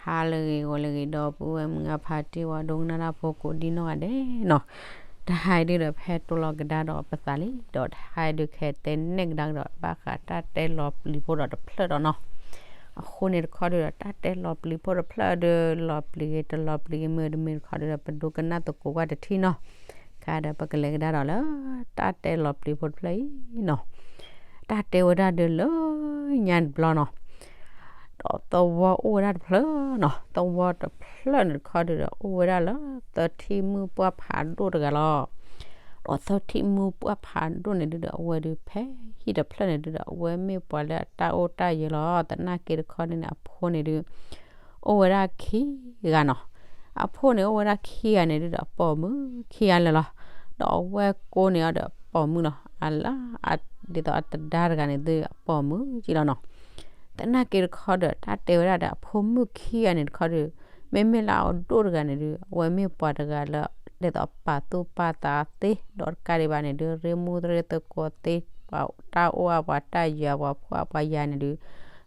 ဟါလၢအဂ့ၤ ဂီၤလၢအဂ့ၤ ဒီပုၢ်ဝဲၢ်မုၢ်အဖါတံၢ် ဝဲဒိကနၣ်တၢ်ဖိကိးဒံနီၢ်ဂၤဒဲးနီၤ, တဟါအံၤဒုဒီး ဖဲတိလီၤကဒါဒီးပသးလံ ဒီးတဟါအံၤဒုခဲတဲနဲၣ်ကဒါကဒီး ဘၣ်ဃးတၢ်တဲလီၤပျံၤဖိဒီးတဖျၢၣ်ဒီးနီၤ, အဃိန့ၣ်တခီဒုဒီး တၢ်တဲလီၤပျံၤဖိတဖျၢၣ်ဒု လီၤပျံၤဂ့ၤ တလီၤပျံၤဂ့ၤ မုာ်တမုာ်တခီဒုဒီး ပဒိကနၣ်သကိးကွၢ်တထံၣ်နီၤ, ခါဒီးပကလဲၤကဒါဒီးလၢ တၢ်တဲလီၤပျံၤဖိတဖျၢၣ်အံၤနီၤ, တၢ်တဲဝဲဒၣ်ဒုလၢညါတဘျီနီၤ ဒီးသဝီအိၣ်ဝဲဒၣ်တဖျၢၣ်နီၤ, သဝီတဖျၢၣ်န့ၣ်တခီဒုဒီး အိၣ်ဝဲဒၣ်လၢသထံၣ်မုၣ်ပှၢ်ဖးဒိၣ်တဂၤလီၤ. ဒီးသထံၣ်မုၣ်ပှၢ်ဖးဒိၣ်န့ၣ်ဒုဒီး အဝဲဒုဖဲဟံၣ်တဖျၢၣ်န့ၣ်ဒုဒီး အဝဲမ့ၢ်ပှၤလၢအတၢ်အိၣ်တၢ်ယၢၤလီၤ. သနာ်က့တခီဒုန့ၣ် အဖိန့ၣ်ဒု အိၣ်ဝဲဒၣ်ခံဂၤနီၤ, အဖိန့ၣ်အိၣ်ဝဲဒၣ်ခံဂၤန့ၣ်ဒုဒီး အပိာ်မုၣ်ခံဂၤလၢာ်လီၤ. ဒီးအဝဲကိးန့ၢ်အီၤဒီးပိာ်မုၣ်လီၤ. အလၢ ဒ်သိးအတဒါတဂၤန့ၣ်ဒု အပိာ်မုၣ်က့လီၤနီၤ. သနာ်က့တခီဒီး တၢ်တဲဝဲဒၣ်ဒီးအဖိမုၣ်ခံဂၤန့ၣ်တခီဒု မ့မ့ၢ်လၢအဒိၣ်တဂၤန့ၣ်ဒု အဝဲမ့ၢ်ပှၤတဂၤလၢ ဒ်သိးပာ်သူၣ်ပာ်သးသ့ ဒီးတကးဒံးဘၣ်န့ၣ်ဒု ရ့မူရ့သကိးသ့ ပှၤတၢ်အိၣ်အပှၤတၢ်ယၢၤပှၤဖှီၣ်အပှၤယာ်န့ၣ်ဒု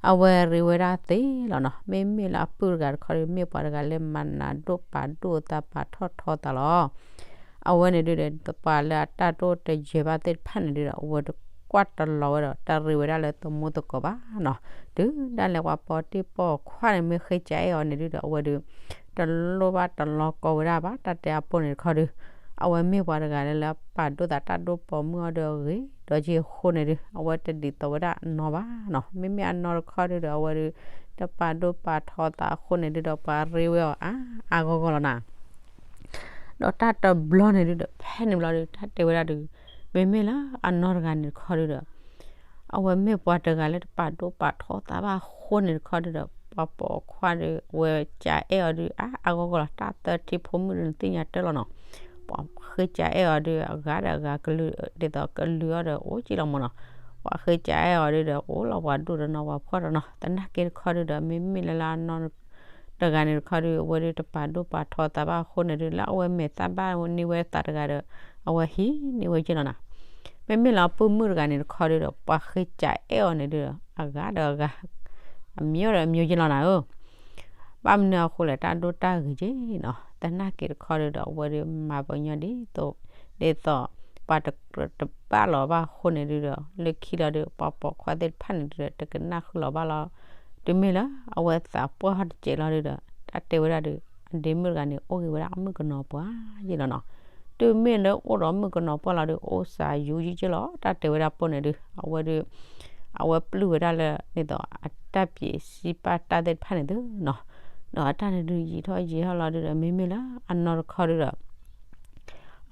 အဝဲရ့ဝဲဒၣ်သ့လီၤနီၤ. မ့မ့ၢ်လၢအပုၢ်တဂၤတခီဒု မ့ၢ်ပှၤတဂၤလၢမၤနးဒိၣ်ပာ်ဒိၣ်သးပာ်ထီၣ်ထီသးလီၤ. အဝဲန့ၣ်ဒုဒီး ပှၤလၢအတၢ်ဒိၣ်တယၢၤဘၣ်သ့ၣ်တဖၣ်န့ၣ်ဒုဒီး အဝဲတကွၢ်တလီၤဝဲဒီး တၢ်ရ့ဝဲဒၣ်လၢသမူသကိးဘၣ်နီၤ. တုၤဒၣ်လဲာ်ပှၤပိာ်တံၢ်ပိာ်ခွါန့ၣ် မ့ၢ်ဃ့ကးအဲၣ်အီၤန့ၣ်ဒုဒီး အဝဲဒု တလိၣ်ဘၣ်တလီၤကီဝဲဒၣ်ဘၣ် တၢ်တဲအပိၢ်န့ၣ်တခီဒု အဝဲမ့ၢ်ပှၤတဂၤလၢလၢပာ်ဒိၣ်သးတၢ်ဒိၣ်ပိာ်မုၣ်အီၤဒီးအဂ့ၤ ဒီးက့အဃိန့ၣ်ဒု အဝဲတဒ်သိးဝဲဒၣ်အနီၢ်ဘၣ်နီၤ. မ့မ့ၢ်အနီၢ်တခီဒုဒီး အဝဲဒု တပာ်ဒိၣ်ပာ်ထီသးအဃိန့ၣ်ဒုဒီး ပှၤရ့ဝဲအီၤအါအါဂီၢ်ဂီၢ်လီၤနီၤ. ဒီးတၢ်တဘျီန့ၣ်ဒုဒီး ဖဲန့ၣ်ဘျီဒု တၢ်တဲဝဲဒၣ်ဒု မ့မ့ၢ်လၢအနီၢ်တဂၤန့ၣ်တခီဒုဒီး အဝဲမ့ၢ်ပှၤတဂၤလၢတပာ်ဒိၣ်ပာ်ထီသးဘၣ်အဃိန့ၣ်တခီဒုဒီး ပှၤပိာ်ခွါဒု အဝဲကးအဲၣ်အီၤဒု အါအါဂီၢ်ဂီၢ်လီၤ. တၢ်သထံဖိမုၣ်ဒုန့ၣ်သ့ၣ်ညါတၢ်လီၤနီၤ. ပှၤဃ့ကးအဲၣ်အီၤဒု အဂၤဒီးအဂၤကလုာ် ဒ်သိးကလုာ်အီၤဒီးအိၣ်က့လီၤမးနီၤ. ပှၤဃ့ကးအဲၣ်အီၤဒုဒီး အိၣ်လီၤပှၤဒိၣ်တနီၤပှၤဖှီၣ်တနီၤ. သနာ်က့တခီဒုဒီး မ့မ့ၢ်လၢလၢအနီၢ် တဂၤန့ၣ်တခီဒု အဝဲဒုတပာ်ဒိၣ်ပာ်ထီသးဘၣ်အဃိန့ၣ်ဒု လၢအဝဲမဲာ်သၣ်ဘၣ်န့ၢ်ဝဲသးတဂၤဒီး အဝဲဟံးန့ၢ်ဝဲက့လီၤနီၤ. မ့မ့ၢ်လၢအပုၢ်မုၣ်တဂၤန့ၣ်တခီဒုဒီး ပှၤဃ့ကးအဲၣ်အီၤန့ၣ်ဒုဒီး အဂၤဒီးအဂၤ အမံၤဒီးအမံၤက့လီၤနီၤဧၢ. ဘၣ်မနုၤအဃိလဲၣ် တၢ်ဒိၣ်တၢ်ဂ့ၤက့နီၤ. သနာ်က့တခီဒုဒီး အဝဲဒုမၤပညီဒ်သိး ဒ်သိး ပှၤတကြၢးတဘၣ်လီၤဘၣ်အဃိန့ၣ်ဒုဒီး လၢခံလီၤဒု ပှၤပိာ်ခွါသ့ၣ်တဖၣ်န့ၣ်ဒုဒီး တကနၣ်ဃုာ်လီၤဘၣ်လီၤ. တုၤမ့ၢ်လၢအဝဲသးပှၢ်ထီၣ်တစဲးလီၤဒုဒီး တၢ်တဲဝဲဒၣ်ဒု အဒ့မုၣ်တဂၤန့ၣ် အိၣ်ဂ့ၤဝဲဒၣ်အမုၣ်ကနီၤပှၢ်ယ့လီၤနီၤ. တုၤမ့ၢ်လၢအိၣ်ဒီးမုၣ်ကနီၤပှၢ်လီၤဒု အိၣ်စးယူၤယံက့လီၤ. တၢ်တဲဝဲဒၣ်ပိၢ်န့ၣ်ဒု အဝဲဒု အဝဲပျုၢ်ဝဲဒၣ်လၢ ဒ်သိးအတၢ်ပျံၤစံးပာ်တၢ်သ့ၣ်တဖၣ်န့ၣ်သုနီၤ. ဒီးအတၢ်န့ၣ်ဒု ယံာ်ထီၣ်ယံာ်ထီၣ်လီၤဒုဒီး မ့မ့ၢ်လၢအနီၢ်တခီဒုဒီး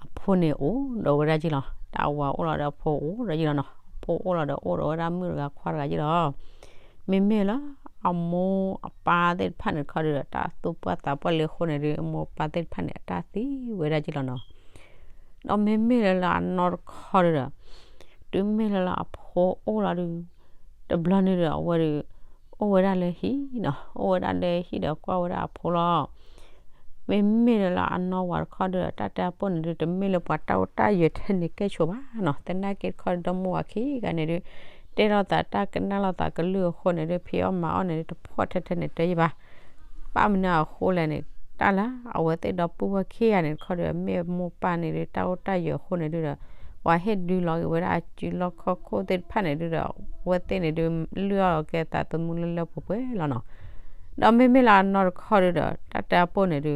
အဖိန့ၣ်အိၣ်ဒီးဝဲဒၣ်က့လီၤ. တၢ်ဝၤအိၣ်လီၤဒီးအဖိအိၣ်ဒီးက့လီၤနီၤ. အဖိအိၣ်လီၤဒီးအိၣ်ဒီးဝဲဒၣ်မုၣ်တဂၤခွါတဂၤက့လီၤ. မ့မ့ၢ်လၢအမိၢ်အပၢ်သ့ၣ်တဖၣ်န့ၣ်တခီဒုဒီး တၢ်သူၣ်ပှၢ်သးပှၢ်လံအဃိန့ၣ်ဒု အမိၢ်အပၢ်သ့ၣ်တဖၣ်န့ၣ် အတၢ်သံဝဲဒၣ်က့လီၤနီၤ. ဒီးမ့မ့ၢ်လၢလၢအနီၢ်တခီဒုဒီး တုၤမ့ၢ်လၢလၢအဖိအိၣ်လီၤဒု တဘျီန့ၣ်ဒီး အဝဲဒု အိၣ်ဝဲဒၣ်လၢဟံၣ်နီၤ, အိၣ်ဝဲဒၣ်လၢဟံၣ်ဒီးကွၢ်ဝဲဒၣ်အဖိလီၤ. မ့မ့ၢ်လၢလၢအနီၢ်ဝၤတခီဒုဒီး တၢ်တဲအပိၢ်န့ၣ်ဒု တမ့ၢ်လၢပှၤတၢ်အိၣ်တၢ်ယၢၤထဲန့ၣ်ကဲဆိးဘၣ်နီၤ. သနာ်က့တခီဒု ဒီမိၢ်ဝၤခံဂၤန့ၣ်ဒု တဲလိာ်သးတၢ်ကနၣ်လိာ်သးကလုၢ်အဃိန့ၣ်ဒု ဖံးအီၣ်မၤအီၣ်န့ၣ်ဒု တဖှီၣ်ထဲထဲန့ၣ်တဲယဘၣ်. ဘၣ်မနုၤအဃိလဲၣ်န့ၣ် တၢ်လၢအဝဲသ့ၣ်ဒီပုၢ်ဝဲၢ်ခံဂၤန့ၣ်တခီဒု မ့ၢ်မိၢ်ပၢ်န့ၣ်ဒု တၢ်အိၣ်တၢ်ယၢၤအဃိန့ၣ်ဒုဒီး ပှၤဟ့ၣ်ဒုလီၤက့ၤဝဲဒၣ်အစုလီၢ်ခီၣ်ခိၣ်သ့ၣ်တဖၣ်န့ၣ်ဒုဒီး အဝဲသ့ၣ်န့ၣ်ဒု လုၢ်အီၣ်ကဲသးသမူလၢလၢပှဲၤပှဲၤလီၤနီၤ. ဒီးမ့မ့ၢ်လၢအနီၢ်တခီဒုဒီး တၢ်တဲအပိၢ်န့ၣ်ဒု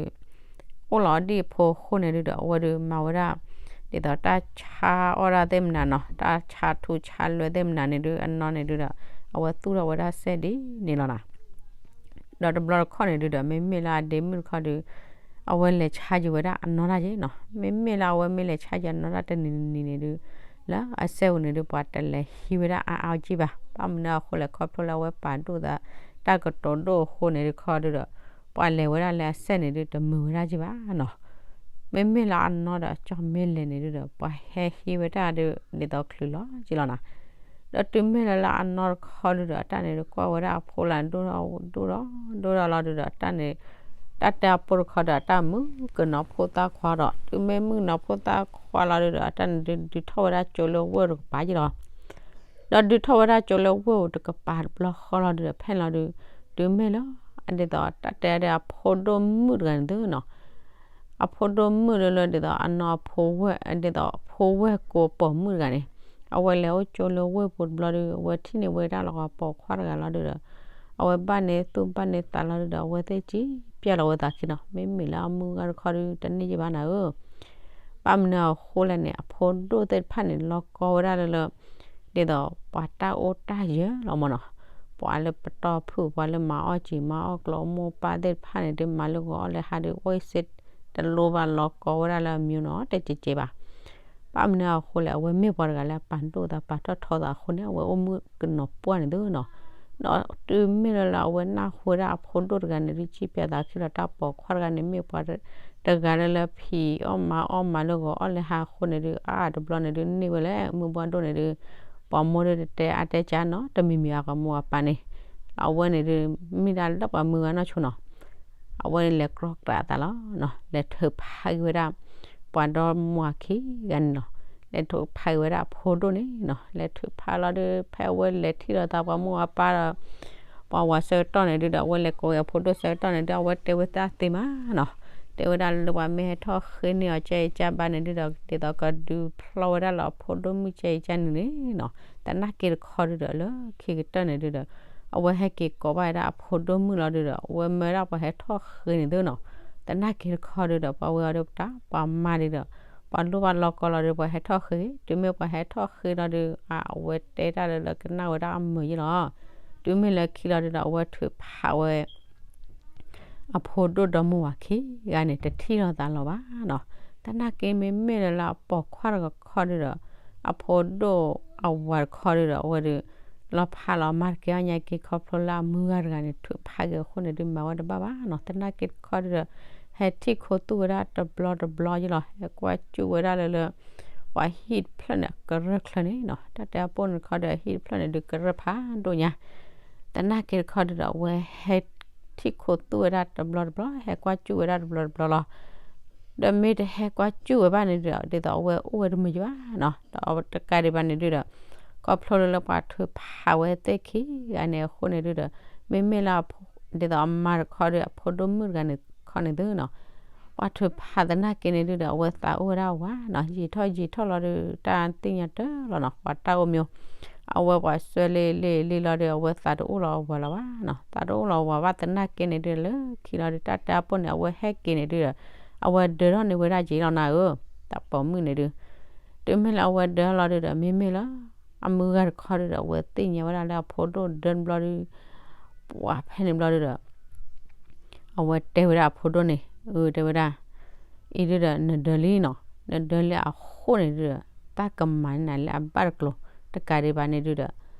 အိၣ်လီၤဒံၣ်အဖိအဃိန့ၣ်ဒုဒီး အဝဲဒုမၤဝဲဒၣ် ဒ်သိးတၢ်ဆါအီၣ်ဒၣ်သ့ၣ်မနုၤနီၤ, တၢ်ဆါထူဆါလွဲသ့ၣ်မနုၤန့ၣ်ဒု အနီၢ်န့ၣ်ဒုဒီး အဝဲသူၣ်ထီၣ်ဝဲဒၣ်စဲဒ်န့ၣ်လီၤနီၤ. ဒီးတဘျီတခီၣ်န့ၣ်ဒုဒီး မ့မ့ၢ်လၢအဒ့မုၣ်တခီဒု အဝဲလဲၤဆါယံၤဝဲဒၣ်အနီၢ်တၢ်က့နီၤ. မ့မ့ၢ်လၢအဝဲမ့ၢ်လဲၤဆါယံၤအနီၢ်တၢ်တနံၤနံၤန့ၣ်ဒု လၢအစဲဝဲန့ၣ်ဒု ပှၤတလဲၤဟံးဝဲဒၣ်အါအါက့ဘၣ်. ဘၣ်မနုၤအဃိလဲၣ် ခီဖျိလၢအဝဲပာ်ဒိၣ်သး တၢ်ကတိၤဒိၣ်အဃိန့ၣ်ဒုခီဒုဒီး ပှၤလဲၤဝဲဒၣ်လၢအစဲန့ၣ်ဒု တမုာ်ဝဲဒၣ်က့ဘၣ်နီၤ. မ့မ့ၢ်လၢအနီၢ်ဒီး ကၠီၣ်မ့ၢ်လဲၤန့ၣ်ဒုဒီး ပှၤဟဲဟံးဝဲဒၣ်ဒု ဒ်သိးချုးလီၤက့လီၤနီၤ. ဒီးတုၤမ့ၢ်လၢလၢအနီၢ်တခီဒုဒီး အတၢ်န့ၣ်ဒု ကွၢ်ဝဲဒၣ်အဖိလၢဒိၣ်ထီၣ်ဒိၣ်ထီၣ်ဒိၣ်ထီၣ်လီၤဒုဒီး တၢ်န့ၣ် တၢ်တဲအပိၢ်တခီဒီး အတၢ်မုၣ်ကနီၤဖိသၣ်ခွါဒီး တုၤမ့ၢ်မုၣ်ကနီၤဖိသၣ်ခွါလီၤဒုဒီး အတၢ်န့ၣ်ဒု ဒုးထီၣ်ဝဲဒၣ်ကၠိလၢဝဲၢ်တကပၤက့လီၤ. ဒီးဒုးထီၣ်ဝဲဒၣ်ကၠိလၢဝဲၢ်တကပၤတဘျီဃီလီၤဒုဒီး ဖဲန့ၣ်လီၤဒု တုၤမ့ၢ်လၢ ဒ်သိးတၢ်တဲဒၣ်အဖိဒိၣ်မုၣ်တဂၤန့ၣ်သုနီၤ, အဖိဒိၣ်မုၣ်လၢလၢဒ်သိးအနီၢ်အဖိဝဲၢ် ဒ်သိးဖိဝဲၢ်ကိးပိာ်မုၣ်တဂၤန့ၣ်, အဝဲလဲၤအိၣ်ကၠိလၢဝ့ၢ်ပူၤတဘျီဒီး အဝဲထံၣ်န့ၢ်ဝဲဒၣ်လီၤကီးပိာ်ခွါတဂၤလီၤဒုဒီး အဝဲဘၣ်န့ၢ်သူၣ်ဘၣ်န့ၢ်သးလီၤဒုဒီး အဝဲသ့ၣ်စံးပျဲလီၤဝဲသးခံနီၤ, မ့မ့ၢ်လၢအမုၢ်ဂၤတခီဒီး တန့ၢ်ယံာ်ဘၣ်နၤဧၢ ဘၣ်မနုၤအဃိလဲၣ်န့ၣ် အဖိဒိၣ်သ့ၣ်တဖၣ်န့ၣ် လီၤကီဝဲဒၣ်လၢလၢ ဒ်သိးပှၤတၢ်အိၣ်တၢ်ယၢၤလီၤမ့ၢ်နီၤ, ပှၤလၢပတီၢ်ဖုၣ် ပှၤလၢမၤအီၣ်စံာ်မၤအီၣ်ကျိၤ အမိၢ်ပၢ်သ့ၣ်တဖၣ်န့ၣ် ဒုးမၤလၢဂီၤအီၣ်လၢဟါဒီး အဝဲစ့တလိၣ်ဘၣ်လီၤကီဝဲဒၣ်လၢအမံၤနီၤ တကဲးကဲးဘၣ် ဘၣ်မနုၤအဃိလဲၣ် အဝဲမ့ၢ်ပှၤတဂၤလၢအပာ်ဒိၣ်သးပာ်ထီၣ်ထီသးအဃိန့ၣ် အဝဲအိၣ်မုာ်ကနီၤပှၢ်န့ၣ်သုနီၤ, ဒီးတုၤမ့ၢ်လၢလၢအဝဲနၢ်ဟူဝဲဒၣ်အဖိဒိၣ်တဂၤန့ၣ် ဒုးစံးပျဲသးခံလီၤ တၢ်ပိာ်ခွါတဂၤန့ၣ် မ့ၢ်ပှၤတဂၤလၢလၢဖံးအီၣ်မၤအီၣ်မၤလၢဂီၤအီၣ်လၢဟါအဃိန့ၣ်ဒုး အါတဘျီန့ၣ်ဒုး န့ၢ်ဝဲလဲၣ် မုၢ်ဘှၢ်ဒိၣ်န့ၣ်ဒုး ပှၤမိၢ်ဒုးတတဲအါတဲကၢနီၤ တမံၤမံၤအကမိၢ်အပၢ်န့ၣ် အဝဲန့ၣ်ဒုး မ့ၢ်ဒၣ်လၢပှၤမုၢ်ဂၤနီၢ်ဆိနီၤ အဝဲန့ၣ်လဲၤကြီကြးအသးလီၤနီၤ လဲၤထုးဖးက့ၤဝဲဒၣ် ပှၤဒီမါဝၤခံဂၤန့ၣ်နီၤ, လဲၤထုးဖးက့ၤဝဲဒၣ်အဖိဒိၣ်န့ၣ်နီၤ, လဲၤထုးဖးလီၤဒုး ဖဲအဝဲလဲၤထံၣ်လိာ်သးပှၤမိၢ်ပၢ်ဒီး ပှၤဝၤဆၢကတီၢ်န့ၣ်ဒုးဒီး အဝဲလဲၤကိးက့ၤအဖိဒိၣ်ဆၢကတီၢ်န့ၣ်ဒုး အဝဲတဲဝဲသးသ့မးနီၤ, တဲဝဲဒၣ်လၢပှၤမ့ၢ်ဟဲထီၣ်ဃ့န့ၢ်အီၤကဲအံၤကၢဘၣ်န့ၣ်ဒုးဒီး ဒ်သိးကဒုးဖျီဝဲဒၣ်လၢအဖိဒိၣ်မုၣ်ကဲအံၤကၢန့ၣ်န့ၣ်နီၤ, သနာ်က့တခီဒုးဒီး လၢခံကတၢၢ်န့ၣ်ဒုးဒီး အဝဲဟဲက့ၤကိးဘၣ်ဝဲဒၣ်အဖိဒိၣ်မုၣ်လီၤဒုးဒီး အဝဲမၢဝဲဒၣ်ပှၤဟဲထီၣ်ဃ့န့ၣ်သုနီၤ, သနာ်က့တခီဒုးဒီး ပှၤဝဲအီၤဒုးပတၢ် ပှၤမါဒုးဒီး ပှၤလိၣ်ဘၣ်လီၤကီလီၤဒုး ပှၤဟဲထီၣ်ဃ့ တုၤမ့ၢ်ပှၤဟဲထီၣ်ဃ့လီၤဒုး အဝဲတဲတၢ်လၢလၢကနၣ်ဝဲဒၣ်အမုာ်ယ့လီၤ, တုၤမ့ၢ်လၢခံလီၤဒုးဒီး အဝဲထုးဖးဝဲ အဖိဒိၣ်ဒီမါဝၤခံဂၤန့ၣ် တထံၣ်လိာ်သးလီၤဘၣ်နီၤ, သနာ်က့မ့မ့ၢ်လၢလၢအပိာ်ခွါတဂၤခီဒုးဒီး အဖိဒိၣ်အဝၤတခီဒုးဒီး အဝဲဒုး လီၤဖးလီၤမၤတကဲအီၣ်ညါက့ ခီဖျိလၢအမုၢ်ဂၤတဂၤန့ၣ် ထုးဖးက့ၤအဃိန့ၣ်ဒုး မၤဝဲတဘၣ်ဘၣ်နီၤ, သနာ်က့တခီဒုးဒီး ဟဲထံၣ်ခိသူၣ်ဝဲဒၣ်တဘျီတဘျီယ့လီၤ, ဟဲကွၢ်စူၣ်ဝဲဒၣ်လၢလၢ ပှၤဟံၣ်တဖျၢၣ်န့ၣ် ကရၢၢ်ချၢန့ၣ်နီၤ, တၢ်တဲအပိၢ်န့ၣ်တခီဒီး ဟံၣ်တဖျၢၣ်န့ၣ်ဒုး ကရၢၢ်ဖးဒိၣ်ညါ, သနာ်က့တခီဒုးဒီး အဝဲဟဲထံၣ်ခိသူၣ်ဝဲဒၣ်တဘျီတဘျီ ဟဲကွၢ်စူၣ်ဝဲဒၣ်တဘျီတဘျီလီၤ, ဒီးမ့ၢ်တဟဲကွၢ်စူၣ်ဝဲဘၣ်န့ၣ်ဒုးဒီး ဒ်သိးအဝဲအိၣ်ဝဲတမုာ်ယဘၣ်နီၤ, ဒီးတကးဒံးဘၣ်န့ၣ်ဒုးဒီး ခီဖျိလၢလၢပှၤထုးဖးဝဲသ့ၣ်ခံဂၤန့ၣ်အဃိန့ၣ်ဒုးဒီး မ့မ့ၢ်လၢ ဒ်သိးအမါတခီဒီး အဖိဒိၣ်မုၣ်တဂၤန့ၣ်ခီန့ၣ်သုနီၤ, ပှၤထုးဖးသနာ်က့န့ၣ်ဒုးဒီး အဝဲသးအိၣ်ဝဲဒၣ်ဝဲနီၤ, ယံာ်ထီၣ်ယံာ်ထီၣ်လီၤဒုး တၢ်သ့ၣ်ညါတၢ်လီၤနီၤ, ပှၤတၢ်အိၣ်မံၤ အဝဲပှၤစွဲလ့လ့လ့လီၤဒီး အဝဲသးတအိၣ်လီၤအဝၤလီၤဘၣ်နီၤ, သးတအိၣ်လီၤအဝၤဘၣ်သနာ်က့န့ၣ်ဒုး လၢခံလီၤဒီး တၢ်တဲအပိၢ်န့ၣ် အဝဲဟဲက့ၤန့ၣ်ဒုးဒီး အဝဲဒၢထီၣ်န့ၢ်ဝဲဒၣ်က့ၤလီၤနၤဧၢ, တၢ်ပိာ်မုၣ်န့ၣ်ဒုး တုၤမ့ၢ်လၢအဝဲဒၢလီၤဒုးဒီး မ့မ့ၢ်လၢ အမုၢ်ဂၤတခီဒုးဒီး အဝဲသ့ၣ်ညါဝဲဒၣ်လၢအဖိဒိၣ်ဒၢတဘျီဒီး ပှၤဖဲန့ၣ်ဘျီဒုးဒီး အဝဲတဲဝဲဒၣ်အဖိဒိၣ်န့ၣ် အၢ တဲဝဲဒၣ် အံၤဒုးဒီး နဒၢလံနီၤ, နဒၢလံအဃိန့ၣ်ဒုးဒီး တၢ်ကမၤန့ၢ်နၤလၢအဘၣ်တကျိၤ, တကးဒံးဘၣ်န့ၣ်ဒုးဒီး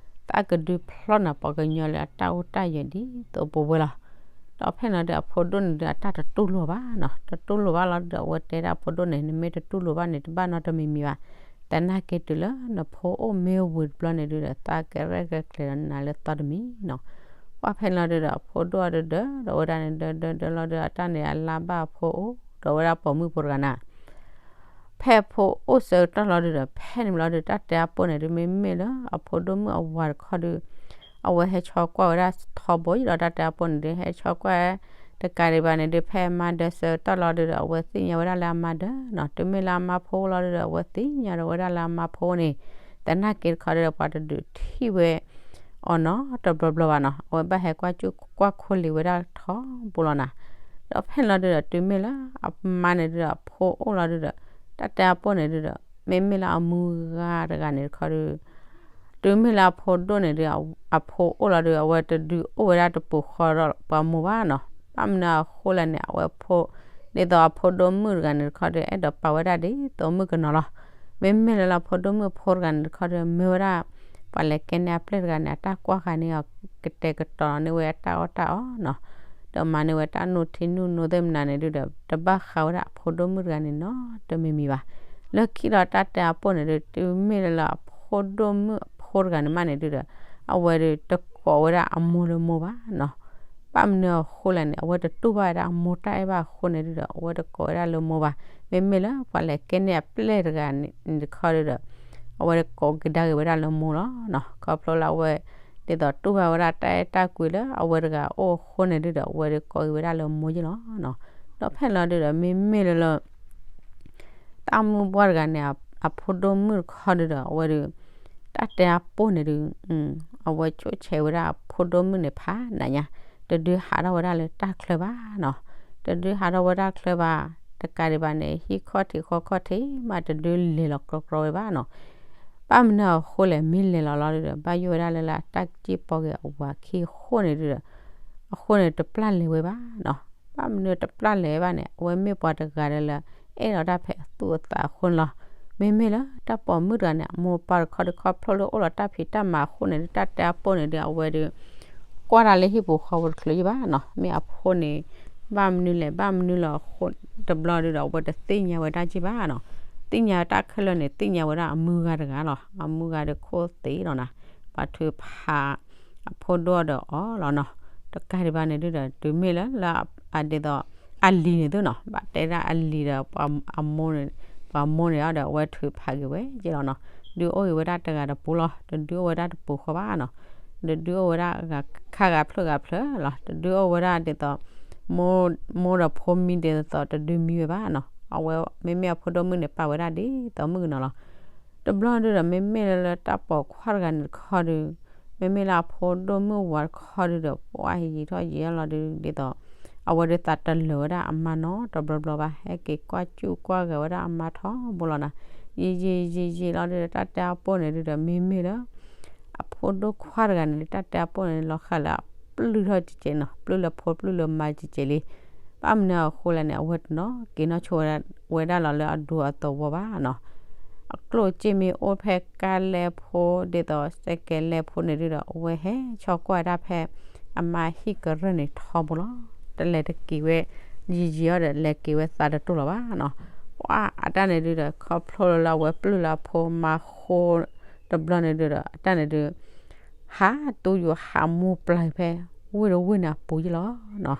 တၢ်ကဒုးဖျီနၤပှၤကညီလၢအတၢ်အိၣ်တၢ်ယၢၤဒ်သိးပဝဲလီၤ. ဒီးဖဲန့ၣ်ဒီး အဖိဒိၣ်န့ၣ်ဒုး အတၢ်တတူၢ်လိာ်ဘၣ်နီၤ, တတူၢ်လိာ်ဘၣ်လီၤဒုးဒီး အဝဲတဲဒၣ်အဖိဒိၣ်န့ၣ် နမ့ၢ်တတူၢ်လိာ်ဘၣ်န့ၣ် တဘၣ်နီတမံၤမံၤဘၣ်, သနာ်က့တုၤလၢနဖိအိၣ်မ့ၢ်ဝံၤတဘျီန့ၣ်ဒုးဒီး သးကရဲၣ်ကကျဲၤဒီးနၤလၢသီတမံၤနီၤ. ပှၤဖဲန့ၣ်လီၤဒုးဒီး အဖိဒိၣ်အဒုးဒၢဒီးဝဲဒၣ်န့ၣ် ဒၢဒၢဒၢလီၤဒုး အတၢ်န့ၣ်အလါဘၣ်အဖိအိၣ်ဒီးဝဲဒၣ်ပိာ်မုၣ်ဖိတဂၤနၤ ဖဲဖိအိၣ်ဆၢကတီၢ်လီၤဒုးဒီး ဖဲန့ၣ်ဘျီဒုး တၢ်တဲအပိၢ်န့ၣ်ဒုး မ့မ့ၢ်လၢအဖိဒိၣ်မုၣ်အဝၤတခီဒုး အဝဲဟဲဆီကွၢ်ဝဲဒၣ်ထီဘိယဒီး တၢ်တဲအပိၢ်န့ၣ်ဒုး ဟဲဆီကွၢ် တကးဒံးဘၣ်န့ၣ်ဒုး ဖဲအမါဒၢဆၢကတီၢ်လီၤဒုးဒီး အဝဲသ့ၣ်ညါဝဲဒၣ်လၢအမါဒၢနီၤ, တုၤမ့ၢ်လၢအမါဖိလီၤဒုးဒီး အဝဲသ့ၣ်ညါဒီးဝဲဒၣ်လၢအမါဖိန့ၣ် သနာ်က့တခီဒုးဒီး ပှၤတဒုးထံၣ်ဝဲ အီၤနီတဘျီဘျီဘၣ်နီၤ, အဝဲဘၣ်ဟဲကွၢ်စူၣ်ကွၢ်ခိလံၤဝဲဒၣ်ထီဘိလီၤနၤ. ဒီးဖဲန့ၣ်လီၤဒုးဒီး တုၤမ့ၢ်လၢအမါန့ၣ်ဒုးဒီး အဖိအိၣ်လီၤဒုးဒီး တၢ်တဲအပိၢ်န့ၣ်ဒုးဒီး မ့မ့ၢ်လၢအမုၢ်ဂၤတဂၤန့ၣ်တခီဒုး တုၤမ့ၢ်လၢအဖိဒိၣ်န့ၣ်ဒုး အဖိအိၣ်လီၤဒုး အဝဲတဒုးအိၣ်ဝဲဒၣ်တပူၤဃီဒီးပှၤမိၢ်ဘၣ်နီၤ, ဘၣ်မနုၤအဃိလဲၣ်န့ၣ် အဝဲဖိ ဒ်သိးအဖိဒိၣ်မုၣ်တဂၤန့ၣ်တခီဒုး အဲၣ်ဒိးပာ်ဝဲဒၣ်ဒ်သိးမုၣ်ကနီၤလီၤ. မ့မ့ၢ်လၢလၢအဖိဒိၣ်မုၣ်အဖိတဂၤန့ၣ်တခီဒုး မ့ၢ်ဝဲဒၣ် ပှၤလဲၤကဲန့ၢ်အပျဲၢ်တဂၤန့ၣ် အတၢ်ကွၢ်ဃာ်န့ၢ်အီၤ ကတဲာ်ကတီၤန့ၢ်ဝဲအတၢ်အီၣ်တၢ်အီနီၤ, ဒီးမၤန့ၢ်ဝဲတၢ်နူၢ်ထံနူၢ်နိသ့ၣ်မနုၤန့ၣ်ဒုးဒီး တဘၣ်ဃးဝဲဒၣ်အဖိဒိၣ်မုၣ်တဂၤန့ၣ်နီတမံၤမံၤဘၣ်. လၢခံလီၤတၢ်တဲအပိၢ်န့ၣ်ဒုး တုၤမ့ၢ်လၢလၢအဖိဒိၣ်မုၣ်အဖိတဂၤန့ၣ်မးန့ၣ်ဒုးဒီး အဝဲဒုးတကိးဝဲဒၣ်အမိၢ်လၢမိၢ်ဘၣ်နီၤ. ဘၣ်မနုၤအဃိလဲၣ်န့ၣ် အဝဲတတူၢ်ဘၣ်ဝဲဒၣ်အမိၢ်တၢ်အဲၣ်ဘၣ်အဃိန့ၣ်ဒုးဒီး အဝဲတကိးဝဲဒၣ်လၢမိၢ်ဘၣ်. မ့မ့ၢ်လၢပှၤလဲၤကဲန့ၢ်အပျဲၢ်တဂၤန့ၣ်တခီဒုးဒီး အဝဲတကိးကဒါက့ၤဝဲဒၣ်လၢမိၢ်လီၤနီၤ. ခီဖျိလၢအဝဲ ဒ် ဒ်သိးတူၢ်ဘၣ်ဝဲဒၣ်တၢ်အဲၣ်တၢ်ကွံလၢအဝဲတဂၤအိၣ်အဃိန့ၣ်ဒုဒီး အဝဲဒုးကိးက့ၤဝဲဒၣ်လၢမိၢ်ယ့ၢ်လီၤနီၤ. ဒီးဖဲလီၤဒုဒီး မ့မ့ၢ်လၢလၢ တၢ်မုၣ်ပှၢ်တဂၤန့ၣ် အဖိဒိၣ်မုၣ်တခီဒုဒီး အဝဲဒုး တၢ်တဲအပိၢ်န့ၣ်ဒု အဝဲကၠိၣ်ဆဲးဝဲဒၣ်အဖိဒိၣ်မုၣ်န့ၣ်ဖးနးညါ, တဒုးဟးထီၣ်ဝဲဒၣ်လၢတၢ်ချၢဘၣ်နီၤ, တဒုးဟးထီၣ်ဝဲဒၣ်ချၢဘၣ်, တကးဒံးဘၣ်န့ၣ် ဟံၣ်ခီၣ်ထံးဃီခီၣ်ထံးမး တဒုးလဲၤလီၤကြီကြီဝဲဘၣ်နီၤ. ဘၣ်မနုၤအဃိလဲၣ် မ့ၢ်လဲၤလီၤလီၤဒုဒီး ဘၣ်ယိၣ်ဝဲဒၣ်လၢလၢအတၢ်စံၣ်ပီက့ၤအဝၤခံအဃိန့ၣ်ဒုဒီး အဃိန့ၣ်တပျၢ်လဲၤဝဲဘၣ်နီၤ. ဘၣ်မနုၤတပျၢ်လဲၤဝဲဘၣ်န့ၣ် အဝဲမ့ၢ်ပှၤတဂၤလၢလၢ အဲၣ်လီၤတၢ်ဖဲအသူၣ်အသးအဃိန့ၣ်လီၤ. မ့မ့ၢ်လၢတၢ်ပိာ်မုၣ်တဂၤန့ၣ် အမိၢ်ပၢ်တခီဒုးခီဖျိလၢအိၣ်လီၤတၢ်ဖံးတၢ်မၤအဃိန့ၣ်ဒု တၢ်တဲအပိၢ်န့ၣ်ဒု အဝဲဒုး ကွၢ်တၢ်လၢဟံၣ်ပူၤဃီပူၤတချုးယံၤဘၣ်နီၤ. မ့ၢ်အဖိန့ၣ် ဘၣ်မနုၤလဲၣ် ဘၣ်မနုၤလီၤအဃိ တဘျီဒုဒီး အဝဲတသ့ၣ်ညါဝဲဒၣ်က့ဘၣ်နီၤ. သ့ၣ်ညါတၢ်ခဲလၢာ်န့ၣ် သ့ၣ်ညါဝဲဒၣ်အမုၢ်ဂၤတဂၤလီၤ. အမုၢ်ဂၤဒုးခိၣ်သ့လီၤနၤ, ပှၤထုးဖး အဖိဒိၣ်ဒီးအီၤလီၤနီၤ. တကးဒံးဘၣ်န့ၣ်ဒုဒီး တုၤမ့ၢ်လၢလၢ အဒ်သိး အလံၤန့ၣ်သုနီၤ, ဘၣ်တဲဒၣ်အလံၤဒီး ပှၤမိၢ်န့ၣ် ပှၤမိၢ်န့ၣ်အီၤဒီး အဝဲထုးဖးက့ၤဝဲက့လီၤနီၤ. ဒုးအိၣ်ဂ့ၤဝဲဒၣ်တဂၤတပူၤလီၤ, တဒုးအိၣ်ဝဲဒၣ်တပူၤဃီဘၣ်နီၤ. တဒုးအိၣ်ဝဲဒၣ်ခါဂၤဖျၢၣ်ဂၤဖျၢၣ်လီၤ. တဒုးအိၣ်ဝဲဒၣ်ဒ်သိး မိၢ်ဒီးဖိမံဒ်သိးတဒုးမံဝဲဘၣ်နီၤ. အဝဲမ့မ့ၢ်အဖိဒိၣ်မုၣ်န့ၣ် ပာ်ဝဲဒၣ်ဒ်သိးမုၣ်ကနီၤလီၤ. တဘျီဒုဒီး မ့မ့ၢ်လၢလၢတၢ်ပိာ်ခွါတဂၤန့ၣ်တခီဒု မ့မ့ၢ်လၢအဖိဒိၣ်မုၣ်ဝၤတခီဒုဒီး ပှၤယံာ်ထီၣ်ယံာ်လီၤဒု ဒ်သိး အဝဲဒုးသးတလၢာ်ဝဲဒၣ်အမါနီတဘျီဘျီဘၣ်, ဟဲက့ၤကွၢ်စူၣ်ကွၢ်ဂဲၤဝဲဒၣ်အမါထီဘိလီၤနၤ. ယံာ်ယံာ်ယံာ်ယံာ်လီၤဒုဒီး တၢ်တဲအပိၢ်န့ၣ်ဒုဒီး မ့မ့ၢ်လၢ အဖိဒိၣ်ခွါတဂၤန့ၣ် တၢ်တဲအပိၢ်န့ၣ် လီၤဃာ်လၢအပျုၢ်ထီၣ်ကကဲးနီၤ, ပျုၢ်လၢဖိပျုၢ်လၢမါကကဲးလံ. ဘၣ်မနုၤအဃိလဲၣ်န့ၣ် အဝဲတနီၤက့ၤနီၣ်ဆိဝဲဒၣ်လီၤလၢအဒူအသဝီဘၣ်နီၤ. အကျိၣ်စ့မ့ၢ်အိၣ်ဖဲကါလဲၢ်ဖိ ဒ်သိးစဲးကဲးလဲၢ်ဖိန့ၣ်ဒုဒီး အဝဲဟဲဆီကွၢ်တၢ်ဖဲ အမါဟံၣ်ကရၢၢ်န့ၣ်ထီဘိလီၤ. တလဲၤတက့ၤဝဲ ယံာ်ယံာ်အီၤဒီး လဲၤက့ၤဝဲသးတတူၢ်လီၤဘၣ်နီၤ. ပှၤအတၢ်န့ၣ်ဒုဒီး ခီဖျိလၢလၢအဝဲပျုၢ်လၢအဖိမါဃိ တဘျီန့ၣ်ဒုဒီး အတၢ်န့ၣ်ဒု ဟးတူၢ်ယိာ်ဟးမူပျၢ်ဖဲ ဝ့ၢ်တဝ့ၢ်န့ၣ်အပူၤယံလီၤနီၤ.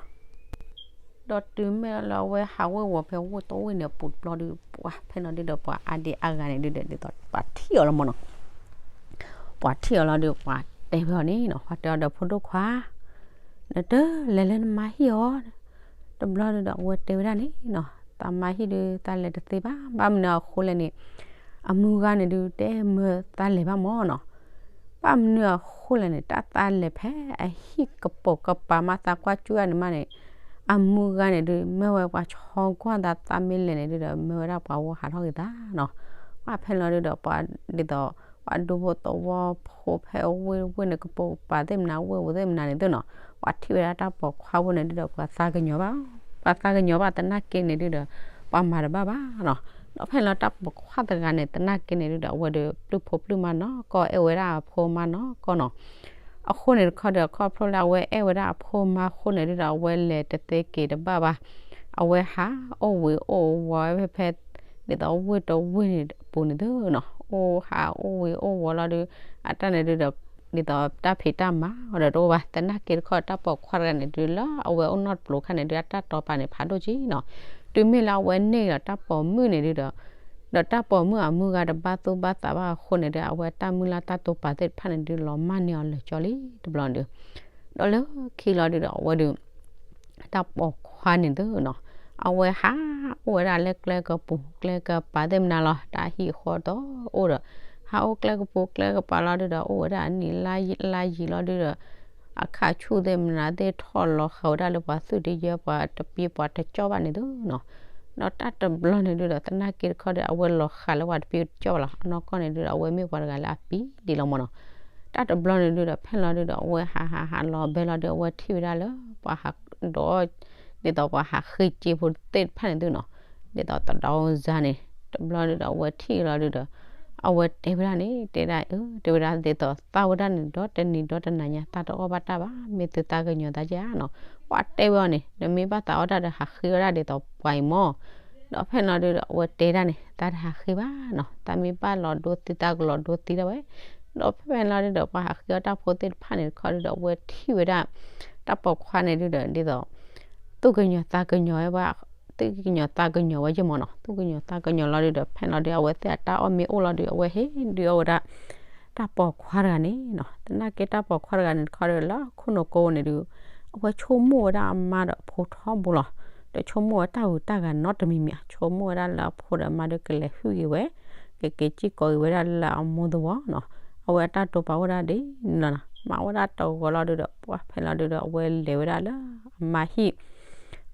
ဒီးတုၤမ့ၢ်လၢအဝဲဟးဝ့ၢ်ဝီၤဖဲဝ့ၢ်တဝ့ၢ်န့ၣ်အပူၤတဘျီဒု ပှၤဖဲလီၤဒုဒီး ပှၤအါဒံအါဂၤန့ၣ်ဒုဒီး ဒ်သိးပှၤထံၣ်အီၤလီၤမၢ်နီၤ. ပှၤထံၣ်အီၤလီၤဒု ပှၤတဲဝဲအီၤန့ၣ်နီၤ, ပှၤတဲအီၤဒီး ဖိဒိၣ်ခွါ နတလဲၤလၢနမါဟံၣ်အီၤ, တဘျီဒုဒီး အဝဲတဲဝဲဒၣ်န့ၣ်နီၤ, သးမါဟံၣ်ဒု သးလဲၤတသ့ဘၣ်, ဘၣ်မနုၤအဃိလဲၣ်န့ၣ် အမုၢ်ဂၤန့ၣ်ဒု တဲမၢသးလဲၤဘၣ်မၢ်နီၤ. ဘၣ်မနုၤအဃိလဲၣ်န့ၣ် တၢ်သးလဲၤဖဲအဟံၣ်ကပိာ်ကပၤမး သးကွၢ်ကၠူၣ်ရၣ်န့ၣ်မးန့ၣ် အမုၢ်ဂၤန့ၣ်ဒု မၢဝဲပှၤဆီကွၢ်သး သးမ့ၢ်လဲၤန့ၣ်ဒုဒီး မၢဝဲဒၣ်ပှၤဝီဟးထီၣ်က့ၤသးနီၤ. ပှၤဖဲလီၤဒုဒီး ပှၤဒ်သိး ပှၤဒူဖိသဝီဖိဖဲဝ့ၢ်တဝ့ၢ်န့ၣ် ကပိာ်ကပၤသ့ၣ်မနၤ ဝ့ၢ်ပူၤသ့ၣ်မနၤန့ၣ်သုနီၤ, ပှၤထံၣ်ဝဲဒၣ်တၢ်ပိာ်ခွါဖိန့ၣ်ဒုဒီး ပှၤသးကညီၤဘၣ်, ပှၤသးကညီၤဘၣ်သနာ်က့န့ၣ်ဒုဒီး ပှၤမၤတဘၣ်ဘၣ်နီၤ. ဒီးဖဲလီၤတၢ်ပိာ်ခွါတဂၤန့ၣ် သနာ်က့န့ၣ်ဒုဒီး အဝဲဒုးပျုၢ်ဖိပျုၢ်မါနီၢ်ကီၢ် အဲၣ်ဝဲဒၣ်အဖိမါနီၢ်ကီၢ်နီၤ. အဃိန့ၣ်တခီဒီး ခီဖျိလၢအဝဲအဲၣ်ဝဲဒၣ်အဖိမါအဃိန့ၣ်ဒုဒီး အဝဲလဲၤတသ့က့ၤတဘၣ်ဘၣ်. အဝဲဟးအိၣ်ဝ့ၤအိၣ်ဝီၤဝဲဖဲ ဒ်သိးဝ့ၢ်တဝ့ၢ်န့ၣ်အပူၤန့ၣ်သုနီၤ, အိၣ်ဟးအိၣ်ဝ့ၤအိၣ်ဝီၤလီၤဒု အတၢ်န့ၣ်ဒုဒီး ဒ်သိးတၢ်ဖံးတၢ်မၤအီၤဒီးတအိၣ်ဘၣ်. သနာ်က့တခီ တၢ်ပိာ်ခွါတဂၤန့ၣ်ဒု လၢအဝဲအိၣ်နီတပျိၤခါန့ၣ်ဒု အတၢ်တီပာ်န့ၣ်ဖးဒိၣ်က့နီၤ. တုၤမ့ၢ်လၢအဝဲန့ၢ်ဒီးတၢ်ပိာ်မုၣ်န့ၣ်ဒုဒီး ဒီးတၢ်ပိာ်မုၣ်အမုၢ်ဂၤတဘၣ်သူၣ်ဘၣ်သးဘၣ်အဃိန့ၣ်ဒု အဝဲတၢ်မုၢ်လၢ်တၢ်တိာ်ပာ်သ့ၣ်တဖၣ်န့ၣ်ဒု လီၤမၢ်န့ၢ်အီၤလၢာ်ကၠီလံတဘျီဒု ဒီးလၢခံလီၤဒုဒီး အဝဲဒု တၢ်ပိာ်ခွါန့ၣ်သုနီၤ, အဝဲဟးအိၣ်ဝဲဒၣ်လၢကျဲကပူၤကျဲကပၤသ့ၣ်မနၤလီၤ. တၢ်ဟံၣ်ဃီဒီးအိၣ်ဒီး ဟးအိၣ်ကျဲကပူၤကျဲကပၤလီၤဒုဒီး အိၣ်ဝဲဒၣ်အနံၣ်လါယံာ်လါယံာ်လီၤဒုဒီး အခါဆူၣ်သ့ၣ်မနၤသ့ၣ်ထီၣ်လီၤဃာ်ဝဲဒၣ်လၢပှၤသူၣ်တယၢပှၤတပျံၤပှၤတကၠီဘၣ်န့ၣ်သုနီၤ. ဒီးတၢ်တဘျီန့ၣ်ဒုဒီး သနာ်က့တခီဒီး အဝဲလီၤဃာ်လၢပှၤတပျံၤတကၠီဘၣ်လီၤ. အနီၢ်ကီၢ်န့ၣ်ဒုဒီး အဝဲမ့ၢ်ပှၤတဂၤလၢအပျံၤဒံးလီၤမၢ်နီၤ. တၢ်တဘျီန့ၣ်ဒုဒီး ဖဲလီၤဒုဒီး အဝဲဟးဟးဟးလီၤဘဲလီၤဒု အဝဲထံၣ်ဝဲဒၣ်လၢ ပှၤဟးဒီး ဒ်သိးပှၤဟးဃ့က့ဖိသ့ၣ်တဖၣ်န့ၣ်သုနီၤ, ဒ်သိးတဒီစါန့ၣ် တဘျီဒုဒီး အဝဲထံၣ်လီၤဒုဒီး အဝဲတဲဝဲဒၣ်န့ၣ် တဲဒၣ်အၢ တဲဝဲဒၣ်ဒ်သိးသးဝဲဒၣ်န့ၣ် ဒီတနံၤဒီတနၤညါ သးတအီၣ်ဘၣ်တၢ်ဘၣ် မ့ၢ်သုသးကညီၤသးကနီၤ. ပှၤတဲဝဲအီၤန့ၣ် နမ့ၢ်ဘၣ်သးအီၣ်တၢ်ဒီးဟးဃ့ဝဲဒၣ်ဒ်သိးပှၤအံၤမၢ်. ဒီးဖဲလီၤဒုဒီး အဝဲတဲဒၣ်န့ၣ် သးတဟးဃ့ဘၣ်နီၤ, သးမ့ၢ်ဘၣ်လီၤဒိသံသးကလီၤဒိသံဒၣ်ဝဲ. ဒီးဖဲလီၤဒုဒီး ပှၤဟးဃ့အီၣ်တၢ်ဖိသ့ၣ်တဖၣ်န့ၣ်တခီဒုဒီး အဝဲထံၣ်ဝဲဒၣ် တၢ်ပိာ်ခွါန့ၣ်ဒုဒီး ဒ်သိး သူၣ်ကညီၤသးကညီၤဝဲဘၣ်, သူၣ်ကညီၤသးကညီၤဝဲယမၢ်နီၤ, သူၣ်ကညီၤသးကညီၤလီၤဒုဒီး ဖဲလီၤဒု အဝဲသ့ၣ်အတၢ်အီၣ်မ့ၢ်အိၣ်လီၤဒု အဝဲဟ့ၣ်ဒုးအီၣ်ဝဲဒၣ် တၢ်ပိာ်ခွါတဂၤန့ၣ်နီၤ, သနာ်က့တၢ်ပိာ်ခွါတဂၤန့ၣ်တခီဒီး လၢခိၣ်နူာ်ကိန့ၣ်ဒုး အဝဲဆိကမိၣ်ဝဲဒၣ်အမါဒီးအဖိထီဘိလီၤ. ဒီးဆိကမိၣ်ဝဲတၢ်ဂုၤတၢ်ဂၤနီတမံၤမံၤ, ဆိကမိၣ်ဝဲဒၣ်လၢအဖိဒီးအမါဒုးကလဲၤဟုၣ်က့ၤဝဲ, ကက့ၤစံၣ်ကိးက့ၤဝဲဒၣ်လၢအမိၢ်သဝီနီၤ. အဝဲအတၢ်တိာ်ပာ်အိၣ်ဒၣ်ဒ်န့ၣ်လီၤနီၤ. မၤဝဲဒၣ်တဂီၤလီၤဒုးဒီး ပှၢ်ဖဲလီၤဒုးဒီး အဝဲလဲၤဝဲဒၣ်လၢအမါဟံၣ်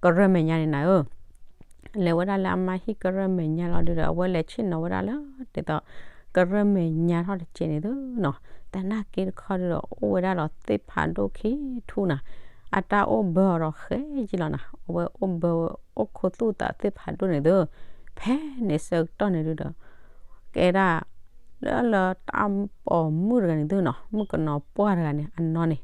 ကရၢၢ်မဲာ်ညါန့ၣ်နၤဧၢ လဲၤဝဲဒၣ်လၢအမါဟံၣ်ကရၢၢ်မဲာ်ညါလီၤဒုးဒီး အဝဲလဲၤဆ့ၣ်နီၤဝဲဒၣ်လၢ ဒ်သိးကရၢၢ်မဲာ်ညါထီၣ်တစဲးန့ၣ်သုနီၤ. သနာ်က့တခီဒုးဒီး အိၣ်ဝဲဒၣ်ဒီးသ့ၣ်ဖးဒိၣ်ခံထူၣ်နၤ, အတၢ်အိၣ်ဘၢအီၤဒီးဃဲယံလီၤနၤ. အဝဲအိၣ်ဘၢဝဲ အိၣ်ခိၣ်သူၣ်သးသ့ၣ်ဖးဒိၣ်န့ၣ်သု, ဖဲန့ၣ်ဆၢကတီၢ်န့ၣ်ဒုးဒီး ကဲဒၣ် လၢလၢတၢ်ပိာ်မုၣ်တဂၤန့ၣ်သုနီၤ, မုၣ်ကနီၤပှၢ်တဂၤန့ၣ် အနီၢ်န့ၣ်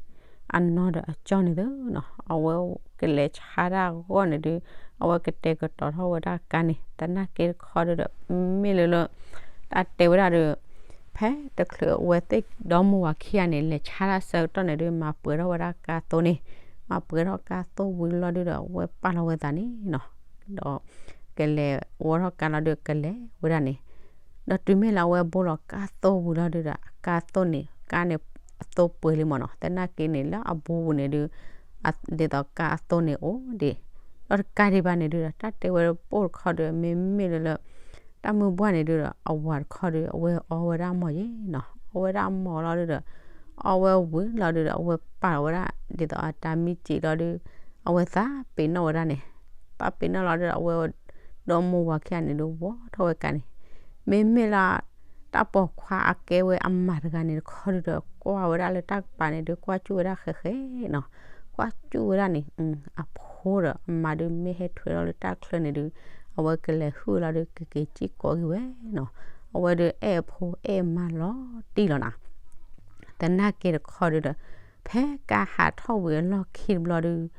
အနီၢ်ဒီးအကၠီန့ၣ်သုနီၤ, အဝဲကလဲၤဆါတၢ်ဂီၢ်န့ၣ်ဒုး အဝဲကတဲာ်ကတီၤထီၣ်ဝဲဒၣ်ကါန့ၣ်, သနာ်က့တခီဒုးဒီး မ့ၢ်လၢလၢ တၢ်တဲဝဲဒၣ်ဒီး ဖဲတချုးအဝဲသ့ၣ်ဒီမိၢ်ဝၤခံဂၤန့ၣ် လဲၤဆါတၢ်ဆၢကတီၢ်န့ၣ်ဒုး မၤပှဲၤထီၣ်ဝဲဒၣ်ကါသိန့ၣ်, မၤပှဲၤထီၣ်ကါသိဝံၤလီၤဒုးဒီး အဝဲပာ်လီၤဝဲသးန့ၣ်နီၤ, ဒီးကလဲၤဝဲထီၣ်ကါလီၤဒုး ကလဲၤဝဲဒၣ်န့ၣ် ဒီးတုၤမ့ၢ်လၢအဝဲဘိလီၤကါသိဝံၤလီၤဒုးဒီး ကါသိန့ၣ် ကါန့ၣ်အသိပှဲၤလံမ့ၢ်နီၤ, သနာ်က့န့ၣ် လၢအဘိပူၤန့ၣ်ဒုး ဒ်သိးကါအသိန့ၣ်အိၣ်ဒံး, ဒီးတကးဒံးဘၣ်န့ၣ်ဒုးဒီး တၢ်တဲဝဲပိၢ်တခီဒုး မ့မ့ၢ်လၢလၢ တၢ်မုၢ်ဘှၢ်န့ၣ်ဒုးဒီး အဝၤတခီဒုး အဝဲအီဝဲဒၣ်မီၤယ့နီၤ, အီဝဲဒၣ်မီၤလီၤဒုးဒီး အီဝဲဝံၤလီၤဒုးဒီး အဝဲပာ်လီၤဝဲဒၣ် ဒ်သိးအတၢ်မံစံးလီၤဒုး အဝဲသးပ့ၤနီၣ်ဝဲဒၣ်န့ၣ်, ပာ်ပ့ၤနီၣ်လီၤဒုးဒီး အဝဲ ဒီမိၢ်ဝၤခံဂၤန့ၣ်ဒုး ဝီထီၣ်ဝဲကါန့ၣ်, မ့မ့ၢ်လၢ တၢ်ပိာ်ခွါအကဲဝဲအမါတဂၤန့ၣ်တခီဒုးဒီး ကွၢ်ဝဲဒၣ်လၢတၢ်ကပၤန့ၣ်ဒုး ကွၢ်စူၣ်ဝဲဒၣ်ဃဲဃဲနီၤ, ကွၢ်စူၣ်ဝဲဒၣ်န့ၣ် အဖိဒီးအမါဒုး မ့ၢ်ဟဲထွဲထီၣ်လၢတၢ်ချၢန့ၣ်ဒုး အဝဲကလဲၤဟုၣ်လီၤဒုး ကက့ၤစံၣ်ကိးက့ၤဝဲနီၤ, အဝဲဒုးအဲၣ်အဖိအဲၣ်အမါလီၤ တံၢ်လီၤနၤ သနာ်က့တခီဒုးဒီး ဖဲကါဟးထီၣ်ဝံၤအလီၢ်ခံတဘျီဒုး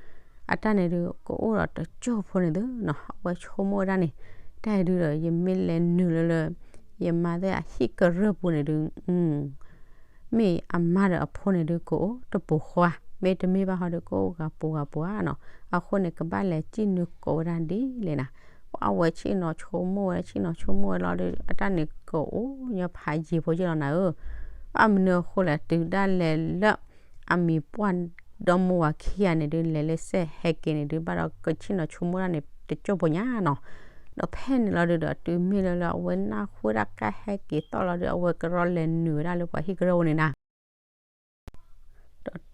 အတၢ်န့ၣ်ဒုး ကအိၣ်ဒီးတစိၢ်ဖိန့ၣ်သုနီၤ, အဝဲဆိကမိၣ်ဝဲဒၣ်န့ၣ်, တၢ်အံၤဒုးဒီး ယမ့ၢ်လဲၤနုာ်လၢလၢ ယမါသ့ၣ်အဟံၣ်ကရၢၢ်ပူၤန့ၣ်ဒုး မ့ၢ်အမါဒီးအဖိန့ၣ်ဒုး ကအိၣ်တပူၤဃီ, မ့တမ့ၢ်ဘၣ်ဟီဒုး ကအိၣ်ဂၤပူၤဂၤပူၤဧါနီၤ, အဃိန့ၣ် ကဘၣ်လဲၤစံၣ်နုာ်ကိးဝဲဒၣ်ဒ်လဲၣ်နၤ, ပှၤဝဲဆ့ၣ်နီၤဆိကမိၣ်ဝဲ ဆ့ၣ်နီၤဆိကမိၣ်ဝဲလီၤဒုး အတၢ်န့ၣ်ကအိၣ်ညီဖးယံာ်ဖိယ့ၢ်လီၤနၤဧၢ, ဘၣ်မနုၤအဃိလဲၣ် တုၤဒၣ်လဲာ်လၢ အမံၤပှၢ်ဒီမိၢ်ဝၤခံဂၤန့ၣ်ဒုး လဲၤလၢစဲးဟဲက့ၤန့ၣ်ဒုး ဘၣ်ဒီးကဆ့ၣ်နီၤဆိကမိၣ်ဒၣ်န့ၣ် တစိၢ်ဖိညါနီၤ, ဒီးဖဲန့ၣ်လီၤဒုးဒီး တုၤမ့ၢ်လၢလၢအဝဲနၢ်ဟူဝဲဒၣ်ကါဟဲက့ၤသီၣ်လီၤဒုး အဝဲကရီလဲၤနုာ်ဝဲဒၣ်လၢပှၤဟံၣ်ကရၢၢ်ပူၤန့ၣ်နၤ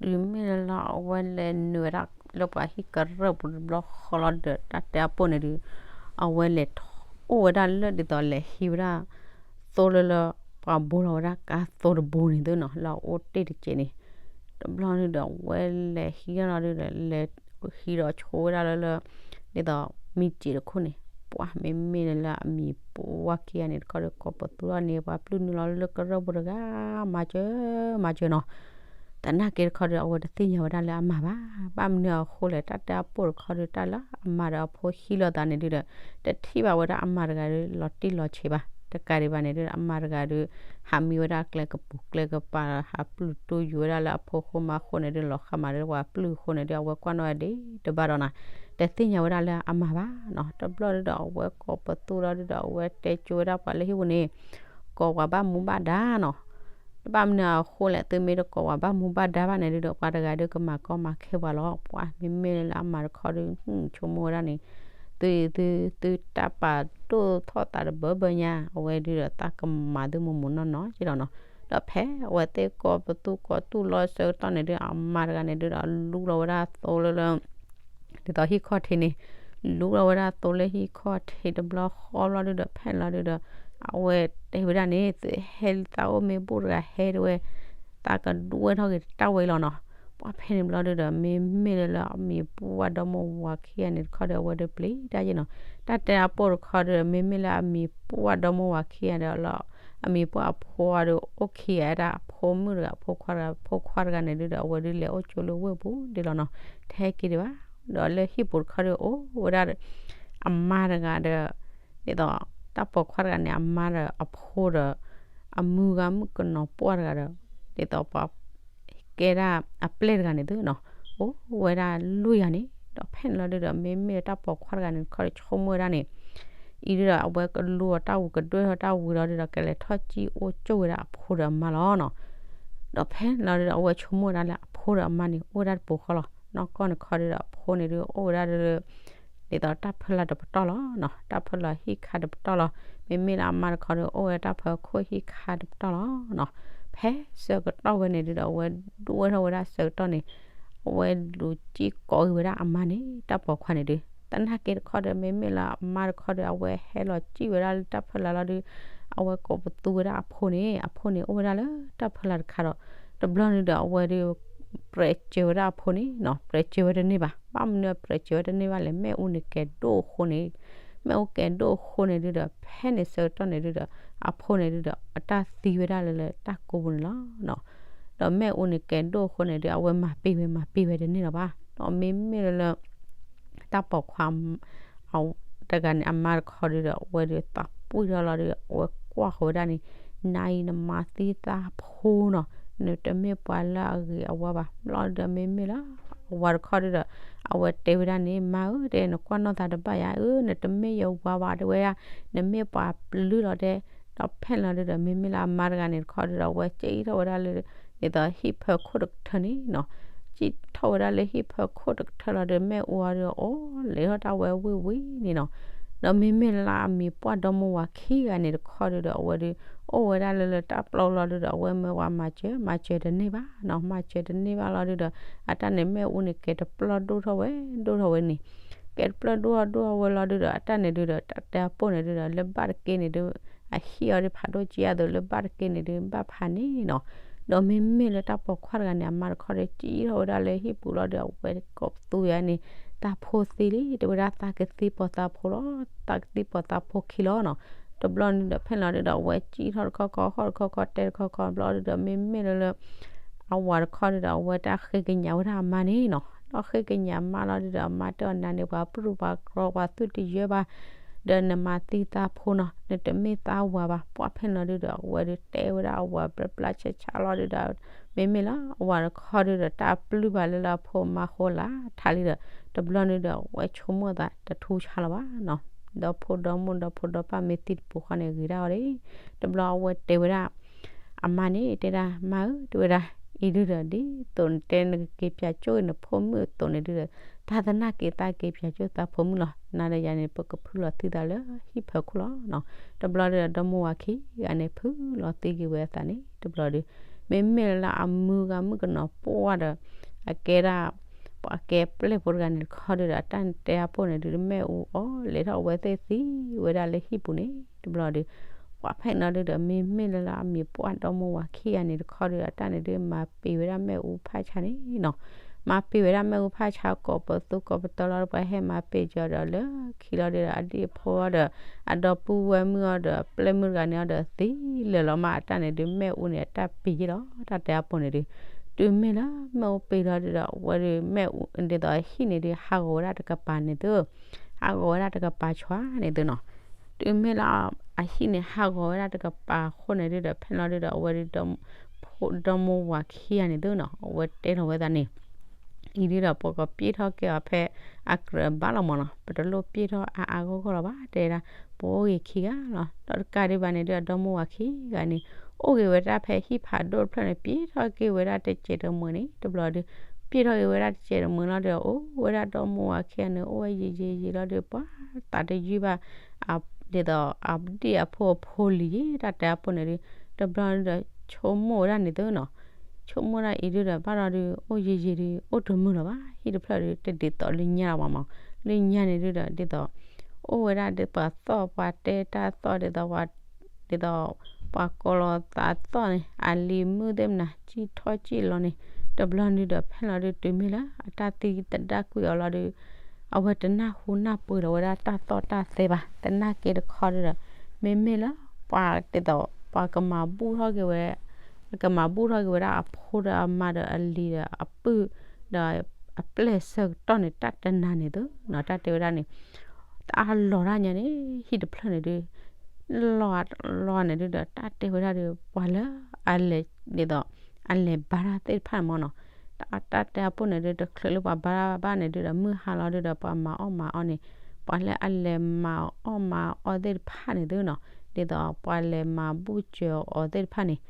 ဒီးတုၤမ့ၢ်လၢလၢအဝဲလဲၤနုာ်ဝဲဒၣ်လၢပှၤဟံၣ်ကရၢၢ်ပူၤတဘျီဃီလီၤဒီး တၢ်တဲအပိၢ်န့ၣ်ဒုး အဝဲလဲၤထီၣ်အိၣ်ဝဲဒၣ်လၢဒ်သိးလဲၤဟံးဝဲဒၣ် သိလၢလၢ ပှၤဘိလီၤဝဲဒၣ်ကါသိတဘိန့ၣ်သုနီၤ လၢအအိၣ်တ့ၢ်တစဲးန့ၣ်, တဘျီန့ၣ်ဒီးအဝဲလဲၤဟံးထီၣ်လီၤဒုးဒီး လဲၤဟံးဒီးဆိဝဲဒၣ်လၢလၢ ဒ်သိးမံစံးတခိၣ်န့ၣ်, ပှၤမ့မ့ၢ်လၢလၢအမံၤပှၢ်ခံဂၤန့ၣ်တခီဒီး ကိးပသူထီၣ်န့ၢ်ပှၤပျုၢ်နုာ်လီၤလၢကရၢၢ်ပူၤတဂၤ မၤစၢၤ မၤစၢၤနီၤ, သနာ်က့တခီဒီး အဝဲတသ့ၣ်ညါဝဲဒၣ်လၢအမါဘၣ်, ဘၣ်မနုၤအဃိလဲၣ် တၢ်တဲအပိၢ်တခီဒီး တၢ်လၢအမါဒီးအဖိဟံးလိာ်သးန့ၣ်ဒုးဒီး တထံၣ်ဘၣ်ဝဲဒၣ်အမါတဂၤဒီး လီၤတံၢ်လီၤဆဲးဘၣ်, တကးဒံးဘၣ်န့ၣ်ဒုး အမါတဂၤဒီး ဟးမံဝဲဒၣ်ကျဲကပူၤကျဲကပၤ ဟးပျုၢ်တူၢ်ယူၤဝဲဒၣ်လၢအဖိဃိမါဃိန့ၣ်ဒုး လီၤဃးမးဒီးပှၤပျုၢ်ဃိန့ၣ်ဒုး အဝဲကွၢ်နီၣ်ဝဲဒၣ်တဘၣ်ဒီးနၤ, တသ့ၣ်ညါဝဲဒၣ်လၢအမါဘၣ်နီၤ, တဘျီဒုးဒီး အဝဲကိးပသူထီၣ်လီၤဒုးဒီး အဝဲတဲကၠိဝဲဒၣ်ပှၤလၢဟံၣ်ပူၤန့ၣ် ကိးပှၤဘၣ်မူဘၣ်ဒါနီၤ, တဘၣ်မနုၤအဃိလဲၣ် သုမ့ၢ်တကိးပှၤဘၣ်မူဘၣ်ဒါဘၣ်န့ၣ်ဒုးဒီး ပှၤတဂၤဒုးကမၤကီမၤခဲပှၤလီၤ, ပှၤမ့မ့ၢ်လၢအမါတခီဒုး ဆိကမိၣ်ဝဲဒၣ်န့ၣ် သု သု သုတၢ်ပာ်ဒိၣ်ထီၣ်သးတဘၢဘၢညါ အဝဲဒုးဒီးသးကမၤသုမိၢ်မိၢ်နီၢ်နီၢ်က့လီၤနီၤ, ဒီးဖဲအဝဲသ့ၣ်ကိးပသူကိးတူၢ်လီၤဆၢကတီၢ်န့ၣ်ဒုး အမါတဂၤန့ၣ်ဒုးဒီး လူလီၤဝဲဒၣ်သိလၢလၢ ဒ်သိးဟံၣ်ခီၣ်ထံးန့ၣ်, လူလီၤဝဲဒၣ်သိလၢဟံၣ်ခီၣ်ထံးတဘျီဃီဘျီဒုးဒီး ဖဲန့ၣ်လီၤဒုးဒီး အဝဲတဲဝဲဒၣ်န့ၣ် သုဟဲသးအိၣ်မ့ၢ်ဘူၣ်တဂၤဟဲတဝဲ သးကဒွဲထီၣ်က့ၤတၢ်ဝဲလီၤနီၤ, ပှၤဖဲန့ၣ်ဘျီဒုးဒီး မ့မ့ၢ်လၢလၢအမံၤပှၢ်ဒီမိၢ်ဝၤခံဂၤန့ၣ်တခီဒီး အဝဲဒုးပျံၤတၢ်ယ့ၢ်နီၤ, တၢ်တဲအပိၢ်တခီဒီး မ့မ့ၢ်လၢအမံၤပှၢ်ဒီမိၢ်ဝၤခံဂၤဒီးလီၤ အမံၤပှၢ်အဖိအီၤဒီးအိၣ်ခံဂၤဒၣ် အဖိမုၣ်တဂၤ အဖိခွါတဂၤ အဖိခွါတဂၤန့ၣ်ဒုးဒီး အဝဲဒုးလဲၤအိၣ်ကၠိလၢဝ့ၢ်ပူၤဒ်လီၤနီၤ, ထဲက့ၤဒံးဘၣ်, ဒီးလၢဟံၣ်ပူၤတခီဒီးအိၣ်ဝဲဒၣ် အမါတဂၤဒီး ဒ်သိး တၢ်ပိာ်ခွါတဂၤန့ၣ် အမါဒီးအဖိဒီး အမုၢ်ဂၤမုၣ်ကနီၤပှၢ်တဂၤဒီး ဒ်သိးပှၤ ကဲဒၣ်အပျဲၢ်တဂၤန့ၣ်သုနီၤ, အိၣ်ဝဲဒၣ်လွံၢ်ဂၤန့ၣ် ဒီးဖဲန့ၣ်လီၤဒုးဒီး မ့မ့ၢ်တၢ်ပိာ်ခွါတဂၤန့ၣ်တခီဒီး ဆိကမိၣ်ဝဲဒၣ်န့ၣ် အံၤဒုဒီး အဝဲကလူအီၤတၢ်ဝံၤ ကဒွဲၣ်ထီၣ်တၢ်ဝံၤလီၤဒုဒီး ကလဲၤထီၣ်စံၣ်အိၣ်ကၠိၣ်ဝဲဒၣ်အဖိဒီးအမါလီၤနီၤ. ဒီးဖဲန့ၣ်လီၤဒုဒီး အဝဲဆိကမိၣ်ဝဲဒၣ်လၢအဖိဒီးအမါန့ၣ် အိၣ်ဝဲဒၣ်တပူၤဃီလီၤ. နီၢ်ကီၢ်န့ၣ်ခီဒုဒီး အဖိန့ၣ်ဒု အိၣ်ဝဲဒၣ်လၢ ဒ်သိးတၢ်ဖၢလာ်တပတီၢ်လီၤနီၤ, တၢ်ဖၢလာ်ဟံၣ်ခါတပတီၢ်လီၤ. မ့မ့ၢ်လၢအမါတခီဒု အိၣ်ဝဲတၢ်ဖၢခိၣ်ဟံၣ်ခါတပတီၢ်လီၤနီၤ. ဖဲဆၢကတီၢ်ဝဲန့ၣ်ဒုဒီး အဝဲဒိၣ်ဝဲထီၣ်ဝဲဒၣ်ဆၢကတီၢ်န့ၣ် အဝဲလူၤစံၣ်ကိးဂ့ၤဝဲဒၣ်အမါန့ၣ် တၢ်ပိာ်ခွါန့ၣ်ဒု, သနာ်က့တခီဒီး မ့မ့ၢ်လၢအမါတခီဒီး အဝဲဟဲလီၤစံၣ်ဝဲဒၣ်လၢတၢ်ဖၢလာ်လီၤဒု, အဝဲကိးပသူဝဲဒၣ်အဖိန့ၣ်, အဖိန့ၣ်အိၣ်ဝဲဒၣ်လၢတၢ်ဖၢလာ်တခါဒီး တဘျီန့ၣ်ဒီး အဝဲဒု ပြဲးစၢၤဝဲဒၣ်အဖိန့ၣ်နီၤ, ပြဲးစၢၤဝဲတန့ၢ်ဘၣ်. ဘၣ်မနုၤပြဲးစၢၤဝဲတန့ၢ်ဘၣ်လဲၣ်, မ့ၣ်အူန့ၣ်ကဲၤဒိၣ်အဃိန့ၣ်, မ့ၣ်အူကဲၤဒိၣ်အဃိန့ၣ်ဒုဒီး ဖဲန့ၣ်ဆၢကတီၢ်န့ၣ်ဒုဒီး အဖိန့ၣ်ဒုဒီး အတၢ်သံဝဲဒၣ်လၢလၢတၢ်ကိပူၤန့ၣ်လီၤနီၤ. ဒီးမ့ၣ်အူန့ၣ်ကဲၤဒိၣ်အဃိန့ၣ်ဒု အဝဲမၤပ့ၤဝဲမၤပ့ၤဝဲတန့ၢ်လၢၤဘၣ်. ဒီးမ့မ့ၢ်လၢလၢ တၢ်ပိာ်ခွါ တဂၤန့ၣ် အမါတခီဒုဒီး အဝဲဒုသးပှံၢ်ထီၣ်လီၤဒု အဝဲကွၢ်ဃီၤဝဲဒၣ်န့ၣ်, နၤအံၤနမၤသံသးဖိနီၤ, နတမ့ၢ်ပှၤလၢအဂ့ၤအဝါဘၣ်. ဘျီဒုဒီးမ့မ့ၢ်လၢ အဝၤတခီဒုဒီး အဝဲတဲဝဲဒၣ်န့ၣ်, မါဧၢ, တဲ နကွၢ်နီၢ်သးတဘၣ်ယၤဧၢ, နတမ့ၢ်ယဝၤဘၣ် တဲဝဲဒၣ်, နမ့ၢ်ပှၤပျုၢ်လီၤတဲ. ဒီးဖဲန့ၣ်လီၤဒုဒီး မ့မ့ၢ်လၢအမါတဂၤန့ၣ်တခီဒုဒီး အဝဲစံၣ်ထီၣ်ဝဲဒၣ်လၢ ဒ်သိးဟံၣ်ဖၢခိၣ်တကထၢန့ၣ်နီၤ, စံၣ်ထီၣ်ဝဲဒၣ်လၢဟံၣ်ဖၢခိၣ်တကထၢလီၤဒု မ့ၣ်အူအီၤဒု အိၣ်လဲၤထီၣ်တၢ်ဝဲဝံၣ်ဝံၣ်န့ၣ်နီၤ. ဒီးမ့မ့ၢ်လၢအမံၤပှၢ်ဒီမါဝၤခံဂၤန့ၣ်တခီဒုဒီး အဝဲဒု အိၣ်ဝဲဒၣ်လၢလၢတၢ်ပျီလီၤဒုဒီး အဝဲမၢဝၤမၤစၢၤ မၤစၢၤတန့ၢ်ဘၣ်နီၤ, မၤစၢၤတန့ၢ်ဘၣ်လီၤဒုဒီး အတၢ်န့ၣ်မ့ၣ်အူန့ၣ်ကဲတပျီၢ်ဒိၣ်ထီၣ်ဝဲ ဒိၣ်ထီၣ်ဝဲန့ၣ်, ကဲတပျီၢ်ဒိၣ်ထီၣ်ဒိၣ်ထီၣ်ဝဲလီၤဒုဒီး အတၢ်န့ၣ်ဒုဒီး တၢ်တဲအပိၢ်န့ၣ်ဒုဒီး လၢဘၣ်တက့ၢ်န့ၣ်ဒု အဟံၣ်အီၤဒုဖးဒိၣ်ကံအသိး လၢဘၣ်တက့ၢ်န့ၣ်ဒု ဘၣ်ဖးန့ၣ်နီၤ. ဒီးမ့မ့ၢ်လၢတၢ်ပိာ်ခွါတဂၤန့ၣ် အမါတခီဒီး စံၣ်ထီၣ်ဝဲဒၣ်လၢဟံၣ်ပူၤလီၤဒု အဝဲကိးပသူဝဲန့ၣ်, သးဖိသံလံ တဲဝဲဒၣ်, သးကသံပိာ်သးဖိလီၤ, သးကသံပိာ်သးဖိခံလီၤနီၤ. တဘျီန့ၣ်ဒီး ဖဲန့ၣ်လီၤဒုဒီး အဝဲစံၣ်ထီၣ်တခီခီ ဟီၣ်တခီခီ တဲတခီခီ ဘျီဒုဒီး မ့မ့ၢ်လၢလၢ အဝၤတခီဒုဒီး အဝဲတၢ်ဃ့ကညးဝဲဒၣ်အမါန့ၣ်နီၤ, ဒီးဃ့ကညးမါလီၤဒုဒီး အမါတဲအီၤ နၤန့ၣ် ပှၤပြူၢ်ပှၤကြီ ပှၤသူၣ်တယၢဘၣ်, ဒီးနမၤသံသးဖိနီၤ, နတမ့ၢ်သးဝၤဘၣ်. ပှၢ်ဖဲန့ၣ်လီၤဒုဒီး အဝဲဒုတဲဝဲဒၣ်အဝၤဘျၢဘျၢဆါဆါလီၤဒုဒီး မ့မ့ၢ်လၢအဝၤတခီဒုဒီး တၢ်ပျုၢ်ဘၣ်လၢလၢအဖိအမါဃိလၢထးလံဒီး တဘျီန့ၣ်ဒီး အဝဲဆိကမိၣ်သးတထူဆါလၢၤဘၣ်နီၤ. ဒီဖိဒီမိၢ်ဒီဖိဒီပၢ်မ့ၢ်သံတပူၤဃီန့ၣ် ဂ့ၤဒၣ်အီၤဒၣ်. တဘျီအဝဲတဲဝဲဒၣ် အမါန့ၣ်တဲဒၣ်, မါဧၢ, တဲဝဲဒၣ်, အံၤဒုဒီး ဒ်သိးနတဲနကက့ၤပၠးကၠိၣ် နဖိမုၣ်အသိးန့ၣ်ဒုဒီး သးသနာ်က့ သးက့ၤပၠးကၠိၣ်သးဖိမုၣ်လီၤ. နၤဒီးယၤန့ၣ် ပကဖုလီၤသံသးလၢဟံၣ်ဖၢခိၣ်လီၤနီၤ. တဘျီဒုဒီး ဒီမါဝၤခံဂၤန့ၣ် ဖုလီၤသံက့ၤဝဲအသးန့ၣ် တဘျီဒု မ့မ့ၢ်လၢအမုၢ်ဂၤမုၣ်ကနီၤပှၢ်ဒီး အကဲဒၣ် ပှၤကဲပျဲၢ်ဖိတဂၤန့ၣ်တခီဒုဒီး အတၢ်တဲအပိၢ်န့ၣ်ဒု မ့ၣ်အူအီၤလဲၤထီၣ်အဝဲသ့ၣ်သံဝဲဒၣ်လၢဟံၣ်ပူၤန့ၣ် တဘျီဒု ပှၢ်ဖဲန့ၣ်လီၤဒုဒီး မ့မ့ၢ်လၢလၢအမံၤပှၢ်ဒီမါဝၤခံဂၤန့ၣ်တခီဒုဒီး အတၢ်န့ၣ်ဒု မၤပ့ၤဝဲဒၣ်မ့ၣ်အူဖးဆါန့ၣ်နီၤ. မၤပ့ၤဝဲဒၣ်မ့ၣ်အူဖးဆါ ကိးပသူကိးပသီလီၤဒီး ပှၤဟဲမၤပ့ၤကီၤဒီးလၢခံလီၤဒုဒီး အဒံၣ်အဖိအီၤဒီး အဒီပုၢ်ဝဲၢ်မုၣ်အီၤဒီး ပျဲၢ်မုၣ်တဂၤန့ၣ်အီၤဒီးသံလၢာ်လီၤမး အတၢ်န့ၣ်ဒု မ့ၣ်အူန့ၣ် အတၢ်ပ့ၤယ့ၣ်လီၤ တၢ်တဲအပိၢ်န့ၣ်ဒု တုၤမ့ၢ်လၢမ့ၣ်အူပ့ၤလီၤဒုဒီး အဝဲဒု မ့ၣ်အူဒ်သိးဟံၣ်န့ၣ်ဒု ဟးဂီၤဝဲဒၣ်တကပၤန့ၣ်သု ဟးဂီၤဝဲဒၣ်တကပၤဆှါန့ၣ်သုနီၤ. တုၤမ့ၢ်လၢအဟံၣ်န့ၣ် ဟးဂီၤဝဲဒၣ်တကပၤအဃိန့ၣ်ဒုဒီး ဖဲန့ၣ်လီၤဒုဒီး အဝဲဒု ဒီမါဝၤခံဂၤန့ၣ်သုနီၤ အဝဲတဲထီၣ်ဝဲသးန့ၣ် အံၤဒုဒီး ပကပျ့ၢ်ထီၣ်က့ၤအီၤဖဲအကြၢးဘၣ်လီၤမးနီၤ ပတလိၣ်ပျ့ၢ်ထီၣ်အါအါဂီၢ်ဂီၢ်လီၤဘၣ် တဲဒၣ် ပအိၣ်ဂ့ၤခံဂၤလီၤ. ဒီးတကးဒံးဘၣ်န့ၣ်ဒုဒီး ဒီမါဝၤခံဂၤန့ၣ် အိၣ်ဂ့ၤဝဲဒၣ်ဖဲဟံၣ်ဖးဒိၣ်တဖျၢၣ်န့ၣ် ပျ့ၢ်ထီၣ်က့ၤဝဲဒၣ်တစဲးတမှဲၤန့ၣ် တဘျီဒု ပျ့ၢ်ထီၣ်က့ၤဝဲဒၣ်တစဲးတမှဲၤလီၤဒီး အိၣ်ဝဲဒၣ်ဒီမါဝၤခံဂၤန့ၣ် အိၣ်ဝဲယံာ်ယံာ်ယံာ်လီၤဒု ပှၤသးတယုၢ်ဘၣ် ဒ်သိးအဒံၣ်အဖိအဖိလံၤယ့ၣ် တၢ်တဲအပိၢ်န့ၣ်ဒု တဘျီဒုဒီး ဆိကမိၣ်ဝဲဒၣ်န့ၣ်သုနီၤ ဆိကမိၣ်ဒၣ်အံၤဒုဒီး ဘၣ်ဒီးဒု အိၣ်ယံာ်ယံာ်ဒု အိၣ်တမုာ်လီၤဘၣ် ဟံၣ်တဖျၢၣ်ဒု တဒ်သိးလၢညါဘၣ်မး လၢညါန့ၣ်ဒုဒီး ဒ်သိး အိၣ်ဝဲဒၣ်ဒ်ပှၤသီၣ်ပှၤတဲတၢ်သီၣ် ဒ်သိး ဒ်သိး ပှၤကိးလီၤသးသီၣ်န့ၣ် အလံၤမုၣ်သ့ၣ်မနၤ စံၣ်ထီၣ်စံၣ်လီၤန့ၣ် တဘျီဒုဒီး ဖဲလီၤဒု တုၤမ့ၢ်လၢအတၢ်သံတဒါကွံာ်အီၤလီၤဒု အဝဲတနၢ်ဟူနၢ်ပှဲၤလီၤဝဲဒၣ်တၢ်သီၣ်တၢ်သဲဘၣ် သနာ်က့တခီဒုဒီး မ့မ့ၢ်လၢ ပှၤဒ်သိး ပှၤကမၤဘူၣ်ထီၣ်က့ၤဝဲ ကမၤဘူၣ်ထီၣ်က့ၤဝဲဒၣ်အဖိဒီးအမါဒီးအလံၤဒီးအပုၢ် ဒီးအပျဲၢ်ဆၢကတီၢ်န့ၣ် တၢ်တနၤန့ၣ်သုနီၤ တၢ်တဲဝဲဒၣ်န့ၣ် တၢ်လီၤတၢ်ညါန့ၣ် ဟံၣ်တဖျၢၣ်န့ၣ်ဒု လီၤလီၤန့ၣ်ဒုဒီး တၢ်တဲဝဲဒၣ်ဒု ပှၤလၢအလဲၤ ဒ်သိး အလဲၤဘါတၢ်သ့ၣ်တဖၣ်န့ၣ်မးနီၤ တၢ်တဲအပိၢ်န့ၣ်ဒု တချုးလၢပှၤဘါတၢ်ဘၣ်န့ၣ်ဒုဒီး မုၢ်ဟါလီၤဒုဒီး ပှၤမၤအီၣ်မၤအီန့ၣ် ပှၤလၢအလဲၤမၤအီၣ်မၤအီသ့ၣ်တဖၣ်န့ၣ်သုနီၤ, ဒ်သိးပှၤလဲၤမၤဘူၣ်စၢၤအီၤသ့ၣ်တဖၣ်န့ၣ်,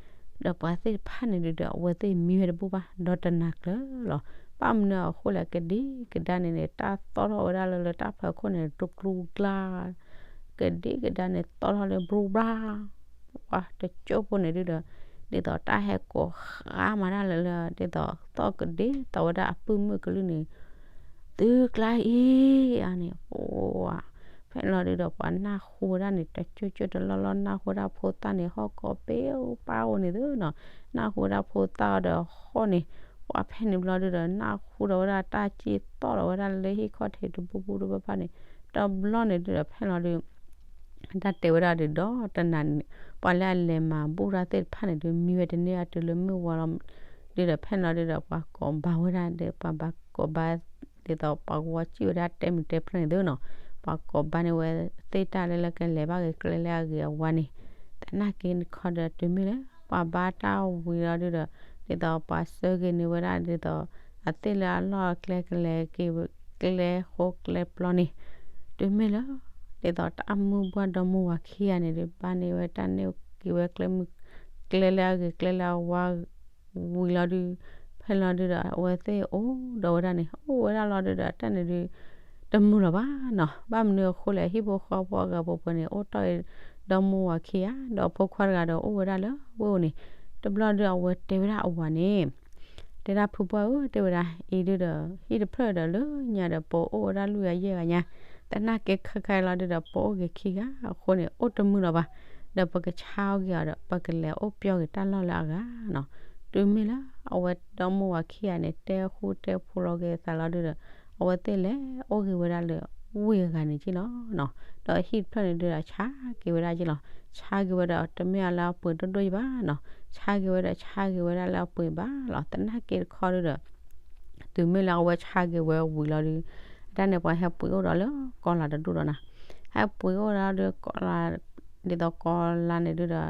ဒီးပှၤသ့ၣ်တဖၣ်န့ၣ်ဒုးဒီး အဝဲသ့ၣ်မံဝဲတဘူၣ်ဘၣ် ဒီးတနၤကျၢၤလီၤ. ဘၣ်မနုၤအဃိလဲၣ် ကဒံကဒါန့ၣ်န့ၣ် တၢ်သီၣ်ထီၣ်ဝဲဒၣ်လၢလၢတၢ်ဖီခိၣ်န့ၣ် တကျူကျါ ကဒံကဒါန့ၣ် သီၣ်ထီၣ်လၢဘြူၤဘြါ ပှၤတကၠိၢ်ဖိန့ၣ်ဒုးဒီး ဒ်သိးတၢ်ဟဲကိးဃါမၤတၢ်လၢလၢ ဒ်သိးသီၣ်ကဒံသီၣ်ဝဲဒၣ်အပုၢ်မုၣ်ကလုၢ်န့ၣ် သုကျါအံၤဧါန့ၣ် အိၣ်ဧါ. ဖဲန့ၣ်လီၤဒုးဒီး ပှၤနၢ်ဟူဝဲဒၣ်န့ၣ် တကၠိၢ်ကၠိၢ်တလီၢ်လီၢ် နၢ်ဟူဝဲဒၣ်ဖိသၣ်န့ၣ် ဟီၣ်ကိးပ့ၢ်ပၢ်အိၣ်န့ၣ်သုနီၤ, နၢ်ဟူဝဲဒၣ်ဖိသၣ်အီၤဒီးဟီၣ်န့ၣ်, ပှၤဖဲန့ၣ်ဘျီဒုးဒီး နၢ်ဟူဒီးဝဲဒၣ်တၢ်စံၣ်သီၣ်ဒီးဝဲဒၣ်လၢဟံၣ်ခီၣ်ထံးတဘူၣ်ဘူၣ်တဘၣ်ဘၣ်န့ၣ်, တဘျီန့ၣ်ဒုးဒီး ဖဲန့ၣ်လီၤဒုး တၢ်တဲဝဲဒၣ်ဒုးဒီးတနၤန့ၣ် ပှၤလၢအလဲၤမၤဘူၣ်တၢ်သ့ၣ်တဖၣ်န့ၣ်ဒုး မံဝဲတန့ၢ်အတုၤလၢမုၢ်ဝါလီၤ. ဒုးဒီးဖဲန့ၣ်လီၤဒုးဒီး ပှၤကိးဘၣ်ဝဲဒၣ်ဒီး ပှၤဘၣ်ကိးဘၣ် ဒ်သိးပှၤကဝီၤစံၣ်ဝဲဒၣ်တဲမုာ်တဲပြၢန့ၣ်သုနီၤ, ပှၤကိးဘၣ်န့ၢ်ဝဲသ့ၣ်တၢ်လၢလၢကလဲၤဘၣ်ဂ့ၤကျဲလၢအဂ့ၤအဝါန့ၣ်, သနာ်က့တခီဒီးတုၤမ့ၢ်လၢ ပှၤဘါတၢ်ဝံၤလီၤဒုးဒီး ဒ်သိးပှၤဆှၢက့ၤန့ၢ်ဝဲဒၣ်ဒ်သိး အသ့ၣ်လၢအလီၢ်အကျဲကလဲၤက့ၤဝဲ ကျဲဃိကျဲပျီန့ၣ်, တုၤမ့ၢ်လၢ ဒ်သိးတၢ်မုၢ်ပှၢ်ဒီမါဝၤခံဂၤန့ၣ်ဒုး ဘၣ်န့ၢ်ဝဲတၢ်န့ၢ်က့ၤဝဲကျဲမုၢ် ကျဲလၢအဂ့ၤကျဲလၢအဝါ ဝံၤလီၤဒုး ဖဲန့ၣ်လီၤဒုးဒီး အဝဲသ့ၣ်အိၣ်ဒီးဝဲဒၣ်န့ၣ် အိၣ်ဝဲဒၣ်လီၤဒုးဒီး တၢ်န့ၣ်ဒုး တမုာ်လီၤဘၣ်နီၤ. ဘၣ်မနုၤအဃိလဲၣ် ဟံၣ်ဖိဃီဖိအဂၤပှဲၤပှဲၤန့ၣ် အိၣ်တီၢ်အံၤ ဒီမါဝၤခံဂၤ ဒီးဖိခွါတဂၤဒီးအိၣ်ဝဲဒၣ်လၢဝ့ၢ်အိၣ်န့ၣ်, တဘျီဒုးအဝဲတဲဝဲဒၣ်အဝၤန့ၣ် တဲဒၣ်ဖုပှၢ်ဧၢ တဲဝဲဒၣ် အံၤဒုးဒီး ဟံၣ်တဖျၢၣ်ဒီးလၢညါဒီး ပအိၣ်ဝဲဒၣ်လွံၢ်ဂၤယဲၢ်ဂၤညါ, သနာ်က့ခဲခါလီၤဒုးဒီး ပအိၣ်ဂ့ၤခံဂၤအဃိန့ၣ် အိၣ်တမုာ်လီၤဘၣ်, ဒီးပကဆါအီၣ်က့ၤအီၤဒီး ပကလဲၤအိၣ်ပျီက့ၤတၢ်လီၢ်လၢအဂၤနီၤ. တုၤမ့ၢ်လၢ အဝဲဒီမါဝၤခံဂၤန့ၣ် တဲဃူတဲဖိးလီၤက့ၤအသးလီၤဒုးဒီး အဝဲသ့ၣ်လဲၤအိၣ်ဂ့ၤဝဲဒၣ်လၢဝ့ၢ်အဂၤန့ၣ်က့လီၤနီၤ. ဒီးဟံၣ်တဖျၢၣ်န့ၣ်ဒုးဒီး ဆါက့ၤဝဲဒၣ်က့လီၤ. ဆါက့ၤဝဲဒီးတမ့ၢ်အလၢအပှ့ၤဒိၣ်ဒိၣ်ယဘၣ်နီၤ, ဆါက့ၤဝဲဒီးဆါက့ၤဝဲဒၣ်လၢအပှ့ၤဘၣ်လီၤ. သနာ်က့တခီဒုးဒီး တုၤမ့ၢ်လၢအဝဲဆါက့ၤဝဲဝံၤလီၤဒုး အတၢ်န့ၣ်ပှၤဟဲပှ့ၤအိၣ်ဒီးလၢကီၢ်လၤတဒူၣ်ဒီးနီၤ, ဟဲပှ့ၤအိၣ်ဒီးလၢကီၢ်လၤ ဒ်သိးကီၢ်လၤန့ၣ်ဒုးဒီး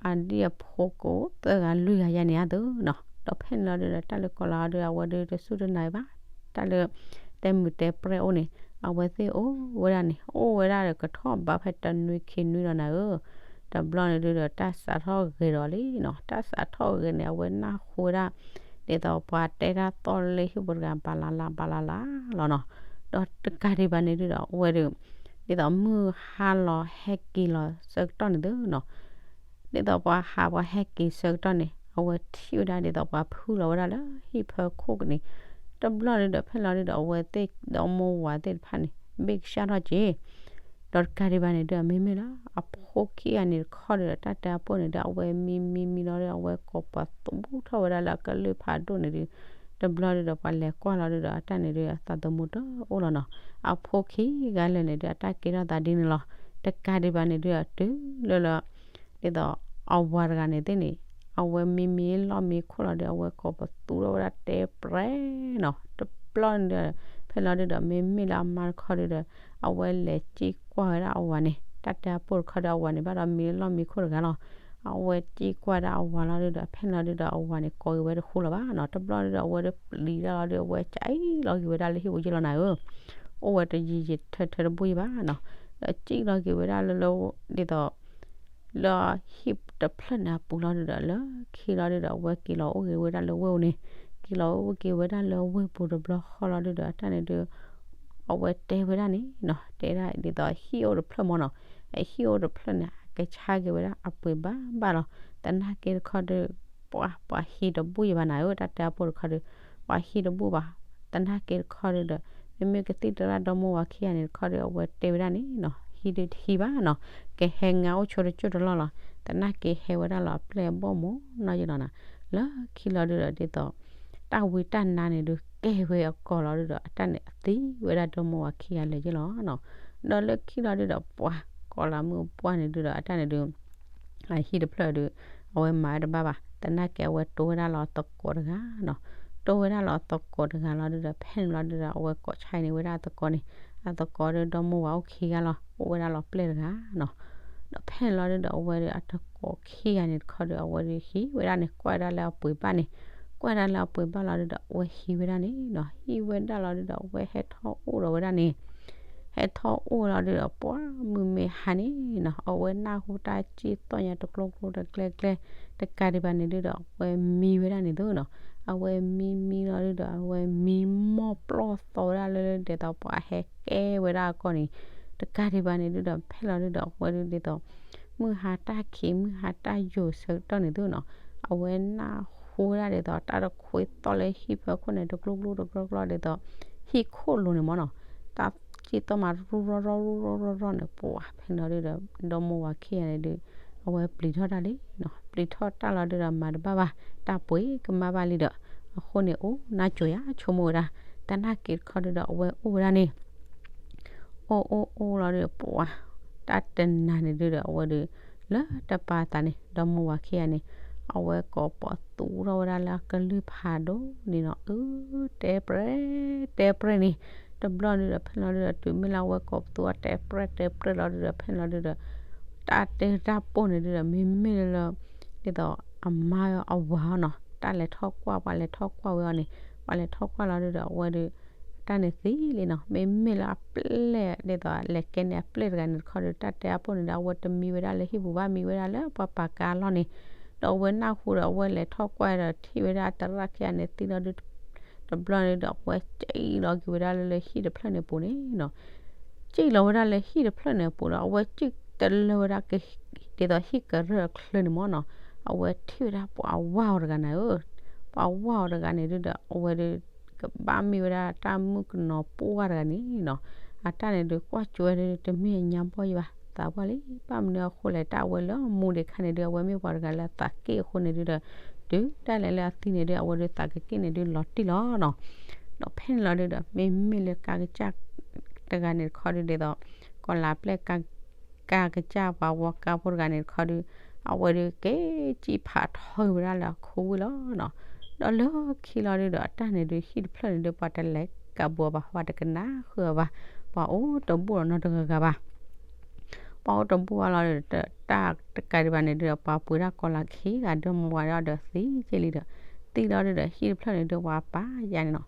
အိၣ်လီၤ အဒံၣ်အဖိကိးသၢဂၤလွံၢ်ဂၤယါန့ၣ်အသိးနီၤ. ဒီးဖဲန့ၣ်လီၤဒုးဒီး တၢ်လၢကီၢ်လၤအီၤဒုး အဝဲဒုးတစူၢ်တနာ်ဘၣ်, တၢ်လၢ တဲမုာ်တဲပြဲၢ်အိၣ်န့ၣ် အဝဲသ့ၣ်အိၣ်ဝဲဒၣ်န့ၣ် အိၣ်ဝဲဒၣ်ဒီးကထီၣ်ဘးဖဲတနွံခံနွံဒီးနၤဧၢ, တဘျီန့ၣ်ဒုးဒီး တၢ်စးထီၣ်ဂ့ၤဒီးလံနီၤ. တၢ်စးထီၣ်ဂ့ၤန့ၣ် အဝဲနၢ်ဟူဝဲဒၣ် ဒ်သိးပှၤတဲတၢ်သီၣ်လၢဟံၣ်ပူၤတဂၤ ဘၣ်လၢ်လၢ် ဘၣ်လၢ်လၢ်လီၤနီၤ. ဒီးတကးဒံးဘၣ်န့ၣ်ဒုးဒီး အဝဲဒုး ဒ်သိးမုၢ်ဟါလီၤဟဲက့ၤလီၤဆၢကတီၢ်န့ၣ်သုနီၤ, ဒ်သိးပှၤဟးပှၤဟဲက့ၤဆၢကတီၢ်န့ၣ် အဝဲထံၣ်ဝဲဒၣ်ဒ်သိးပှၤဖုလီၤဝဲဒၣ်လၢဟံၣ်ဖၢခိၣ်ကန့ၣ်, တဘျီဒုးဒီး ဖဲလီၤဒုးဒီး အဝဲသ့ၣ်ဒီမါဝၤသ့ၣ်တဖၣ်န့ၣ် ဘ့ၣ်ကစၢ်ထီၣ်က့ၤ ဒီးတကးဒံးဘၣ်န့ၣ်ဒုး မ့မ့ၢ်လၢအဖိခံဂၤန့ၣ်တခီဒုးဒီး တၢ်တၢ်အပိၢ်န့ၣ်ဒုး အဝဲမံမံမံလီၤဒီး အဝဲကိးပှၤသူၣ်ထီၣ်ဝဲဒၣ်လၢအကလုၢ်ဖးဒိၣ်န့ၣ်ဒုး, တဘျီဒုးဒီး ပှၤလဲၤကွၢ်လီၤဒုးဒီး အတၢ်န့ၣ်ဒုး အသးသမူတအိၣ်လီၤနီၤ. အဖိခံဂၤလၢာ်န့ၣ်ဒုး အတၢ်ကဲထီၣ်သးဒ်န့ၣ်လီၤ. တကးဒံးဘၣ်န့ၣ်ဒုး တုၤလၢလၢ ဒ်သိးအဝၤတဂၤန့ၣ်သ့ၣ်န့ၣ် အဝဲမံမံလီၢ်မံခိၣ်လီၤဒီး အဝဲကိးပသူထီၣ်ဝဲဒၣ်တဲပြဲၢ်နီၤ. တဘျီန့ၣ်ဒီး ဖဲလီၤဒုးဒီး မ့မ့ၢ်လၢအမါတခီဒုးဒီး အဝဲလဲၤစံၣ်ကွၢ်ဝဲဒၣ်အဝၤန့ၣ် တၢ်တဲအပိၢ်တခီဒီး အဝၤန့ၣ်ဘၣ်ဒီးမံလီၢ်မံခိၣ်တဂၤလီၤ. အဝဲစံၣ်ကွၢ်ဒၣ်အဝၤလီၤဒုးဒီး ဖဲလီၤဒုးဒီး အဝၤန့ၣ် ကိးက့ၤဝဲတဃူလၢၤဘၣ်နီၤ. တဘျီဒုးဒီး အဝဲဒုးပျံၤတၢ်လီၤဒုး အဝဲစံၣ်လီၤက့ၤဝဲဒၣ်လၢဟံၣ်ပူၤယ့ၢ်လီၤနၤဧၢ, အိၣ်ဝဲတယံာ်ယံာ်ထၢထၢတဘူၣ်ယံာ်ဘၣ်နီၤ. ဒီးစံၣ်လီၤက့ၤဝဲဒၣ်လၢလၢ ဒ်သိး လၢဟံၣ်တဖျၢၣ်န့ၣ်အပူၤလီၤဒုးဒီး လၢခံလီၤဒုးဒီး အဝဲက့ၤလီၤအိၣ်က့ၤဝဲဒၣ်လၢဝ့ၢ်အိၣ်န့ၣ်, က့ၤလီၤအိၣ်က့ၤဝဲဒၣ်လၢဝ့ၢ်ပူၤတဘျီဃီလီၤဒုးဒီး အတၢ်န့ၣ်ဒုး အဝဲတဲဝဲဒၣ်န့ၣ်နီၤ, တဲဒၣ်ဒ်သိးဟံၣ်အိၣ်တဖျၢၣ်မ့ၢ်နီၤ, အဟံၣ်အိၣ်တဖျၢၣ်န့ၣ် အကဆါက့ၤဝဲဒၣ်အပှ့ၤဘၣ်ဘၣ်လီၤ. သနာ်က့တခီဒုး ပှၤ ပှၤဟံးတဘူၣ်ယံာ်ဘၣ်နၤဧၢ, တၢ်တဲအပိၢ်တခီဒုး ပှၤဟံးတဘူၣ်ဘၣ်. သနာ်က့တခီဒုးဒီး မ့မ့ၢ်ကသံၣ်သရၣ်ဒီမါဝၤခံဂၤန့ၣ်တခီဒီး အဝဲတဲဝဲဒၣ်န့ၣ်နီၤ, ဟံးဒုးတဟံးဘၣ်နီၤ, ကဟဲငါအိၣ်ဆိတကၠိၢ်တလီၢ်လီၤ. သနာ်က့ဟဲဝဲဒၣ်လီၤအပျဲၢ်အဘီၣ်မ့ၢ်နီၤယ့ၢ်လီၤနၤ, လၢခံလီၤဒုးဒီး ဒ်သိး တၢ်ဝံတၢ်နါန့ၣ်ဒုး ကဲဝဲအကီၢ်လီၤဒုးဒီး အတၢ်န့ၣ် အသံဝဲဒၣ်ဒီမါဝၤခံဂၤလၢာ်ယ့ၢ်လီၤနီၤ. ဒီးလၢခံလီၤဒုးဒီး ပှၤကီးလၤမုၢ်ပှၢ်န့ၣ်ဒုးဒီး အတၢ်န့ၣ်ဒုး အဟံၣ်တဖျၢၣ်ဒုး အဝဲမၤဝဲတဘၣ်ဘၣ်. သနာ်က့အဝဲတိၢ်ဝဲဒၣ်လီၤအသကိးတဂၤနီၤ, တိၢ်ဝဲဒၣ်လီၤအသကိးတဂၤလီၤဒုးဒီး ဖဲန့ၣ်လီၤဒုးဒီး အဝဲကိးဆါန့ၢ်ဝဲဒၣ်အသကိးန့ၣ်, အသကိးဒုးဒီမါဝၤအိၣ်ခံဂၤလီၤ, အိၣ်ဝဲဒၣ်လီၤပျဲၢ်တဂၤနီၤ. ဒီးဖဲန့ၣ်လီၤဒုးဒီး အဝဲဒုးအသကိးခံဂၤန့ၣ်တခီဒီး အဝဲဒုးဟံးဝဲဒၣ်န့ၣ် ကွၢ်ဒၣ်လၢအပှ့ၤဘၣ်န့ၣ်, ကွၢ်ဒၣ်လၢအပှ့ၤဘၣ်လီၤဒုးဒီး အဝဲဟံးဝဲဒၣ်န့ၣ်နီၤ, ဟံးဝဲဒၣ်လီၤဒုးဒီး အဝဲဟဲထီၣ်အိၣ်ဒီးဝဲဒၣ်န့ၣ် ဟဲထီၣ်အိၣ်လီၤဒုဒီး ပှၤမုၢ်မ့ၢ်ဟါန့ၣ်နီၤ အဝဲနၢ်ဟူတၢ်စံၣ်သီၣ်ညါတကျိကျိတကျဲကျဲ, တကးဒံးဘၣ်န့ၣ်ဒုဒီး အဝဲမံဝဲဒၣ်န့ၣ်သိးနီၤ, အဝဲမံမံလီၤဒုဒီး အဝဲမံမီၢ်ပျီၢ်သီဝဲဒၣ်လၢ ဒ်သိးပှၤဟဲကဲဝဲဒၣ်အကီၢ်န့ၣ်, တကးဒံးဘၣ်န့ၣ်ဒုဒီး ဖဲလီၤဒုဒီး အဝဲဒုဒ်သိး မုၢ်ဟါတၢ်ခံး မုၢ်ဟါတၢ်ယိာ်ဆၢကတီၢ်န့ၣ်သိးနီၤ, အဝဲနၢ်ဟူဝဲဒၣ်ဒ်သိး တၢ်တခွ့သီၣ်လၢဟံၣ်ဖၢခိၣ်န့ၣ် တကျိကျိတကျိကျိဒ်သိး ဟံၣ်ခိၣ်လိၤန့ၣ်မ့ၢ်နီၤ, တၢ်စံၣ်သီၣ်မးရူၢ်ရီၢ်ရီၢ်ရူၢ်ရီၢ်ရီၢ်န့ၣ် ပှၤဖဲလီၤဒုဒီး ဒီမါဝၤခံဂၤန့ၣ်ဒု အဝဲပျံၤထီၣ်တၢ်လံနီၤ, ပျံၤထီၣ်တၢ်လီၤဒုဒီး မၤတဘၣ်ဘၣ် တၢ်ပှ့ၤကမၣ်ဘၣ်လံဒီး အဃိန့ၣ် အိၣ်နၢ်ကိၤယၤဆိကမိၣ်ဝဲဒၣ်, တၢ်နာ်က့ၤတခီဒုဒီး အဝဲအိၣ်ဝဲဒၣ်န့ၣ် အိၣ်အိၣ်အိၣ်လီၤဒုဒီး ပှၤ တၢ်တနၤန့ၣ်ဒုဒီး အဝဲဒု လၢတပာ်သးန့ၣ် ဒီမါဝၤခံဂၤန့ၣ် အဝဲကိးပသူထီၣ်ဝဲဒၣ်လၢအကလုၢ်ဖးဒိၣ်န့ၣ်နီၤ, အၢ တဲပြဲၢ် တဲပြဲၢ်န့ၣ်, တဘျီဒုဒီး ဖဲလီၤဒုဒီး တုၤမ့ၢ်လၢအဝဲကိးပသူအီၤ တဲပြဲၢ် တဲပြဲၢ်လီၤဒုဒီး ဖဲလီၤဒုဒီး တၢ်တဲတၢ်ပိၢ်န့ၣ်ဒုဒီး မ့မ့ၢ်လၢလၢ ဒ်သိးအမါအဝၤအီၤနီၤ တၢ်လဲၤထီၣ်ကွၢ် ပှၤလဲၤထီၣ်ကွၢ်ဝဲအီၤန့ၣ်, ပှၤလဲၤထီၣ်ကွၢ်လီၤဒုဒီး အဝဲဒု တၢ်န့ၣ်သံလံနီၤ, မ့မ့ၢ်လၢအပျဲၢ် ဒ်သိးလဲၤကဲန့ၣ်အပျဲၢ်တဂၤန့ၣ်တခီဒု တၢ်တဲအပိၢ်န့ၣ်ဒီး အဝဲတမံဝဲဒၣ်လၢဟံၣ်ပူၤဘၣ် မံဝဲဒၣ်လၢပှၤပာ်ကါအလီၢ်န့ၣ်, ဒီးအဝဲနၢ်ဟူဒီး အဝဲလဲၤထီၣ်ကွၢ်ဒီး ထံၣ်ဝဲဒၣ်တရၣ်ခံဂၤန့ၣ်သံလီၤဒု တဘျီန့ၣ်ဒီး အဝဲစံၣ်လီၤက့ၤဝဲဒၣ်လၢလၢဟံၣ်တဖျၢၣ်န့ၣ်ပူၤန့ၣ်နီၤ, စံၣ်လီၤဝဲဒၣ်လၢဟံၣ်တဖျၢၣ်န့ၣ်ပူၤဒီး အဝဲစံၣ်တလၢဝဲဒၣ်က ဒ်သိးဟံၣ်ကရၢၢ်အချၢန့ၣ်မ့ၢ်နီၤ, အဝဲထံၣ်ဝဲဒၣ်ပှၤဝၢ်အီၤတဂၤန့ၣ်ဧၢ, ပှၤဝၢ်အီၤတဂၤန့ၣ်ဒုဒီး အဝဲဒု ကဘၣ်မ့ၢ်ဝဲဒၣ်တၢ်မုၣ်ကနီၤပှၢ်တဂၤန့ၣ်နီၤ, အတၢ်န့ၣ်ဒု ကွၢ်ကၠိဝဲဒု တမ့ၢ်အညါဘီၣ်ယဘၣ် သးပှၢ်လံ, ဘၣ်မနုၤအဃိလဲၣ် တၢ်အဝဲလၢအမူဒံးခါန့ၣ်ဒု အဝဲမ့ၢ်ပှၤတဂၤလၢအသးက့ၣ်အဃိန့ၣ်ဒုဒီး တုၤဒၣ်လဲာ်လၢအသံန့ၣ်ဒု အဝဲဒုသးကက့ၣ်န့ၣ်ဒုလီၤတံၢ်လီၤနီၤ, ဒီးဖဲန့ၣ်လီၤဒုဒီး မ့မ့ၢ်လၢကါကစၢ် တဂၤန့ၣ်တခီဒုဒ်သိး ကီၤလၤပျဲၢ် ကါကစၢ်ပှၤဝီကါဖိတဂၤန့ၣ်တခီဒု အဝဲဒုက့ၤစံၣ်ဖးထီဝဲဒၣ်လၢအခိဝ့ၢ်လီၤနီၤ, ဒီးလၢခံလီၤဒုဒီး အတၢ်န့ၣ်ဒု ဟံၣ်တဖျၢၣ်န့ၣ်ဒု ပှၤတလဲၤကးဘူးအီၤဘၣ် ပှၤတကနၣ်ဃုာ်အီၤဘၣ်, ပှၤအိၣ်တဘူၣ်လီၤနီတဂၤဂၤဘၣ် ပှၤအိၣ်တဘူၣ်ဘၣ်လီၤဒီး တၢ်တကးဒံးဘၣ်န့ၣ်ဒုဒီး ပှၤပှ့ၤဒၣ်ကီၤလၤခံဂၤဒီး မါဝၤဒီးသံက့လံဒီး သံလီၤဒုဒီး ဟံၣ်တဖျၢၣ်န့ၣ်ဒု ပှၤပာ်ယါန့ၣ်နီၤ,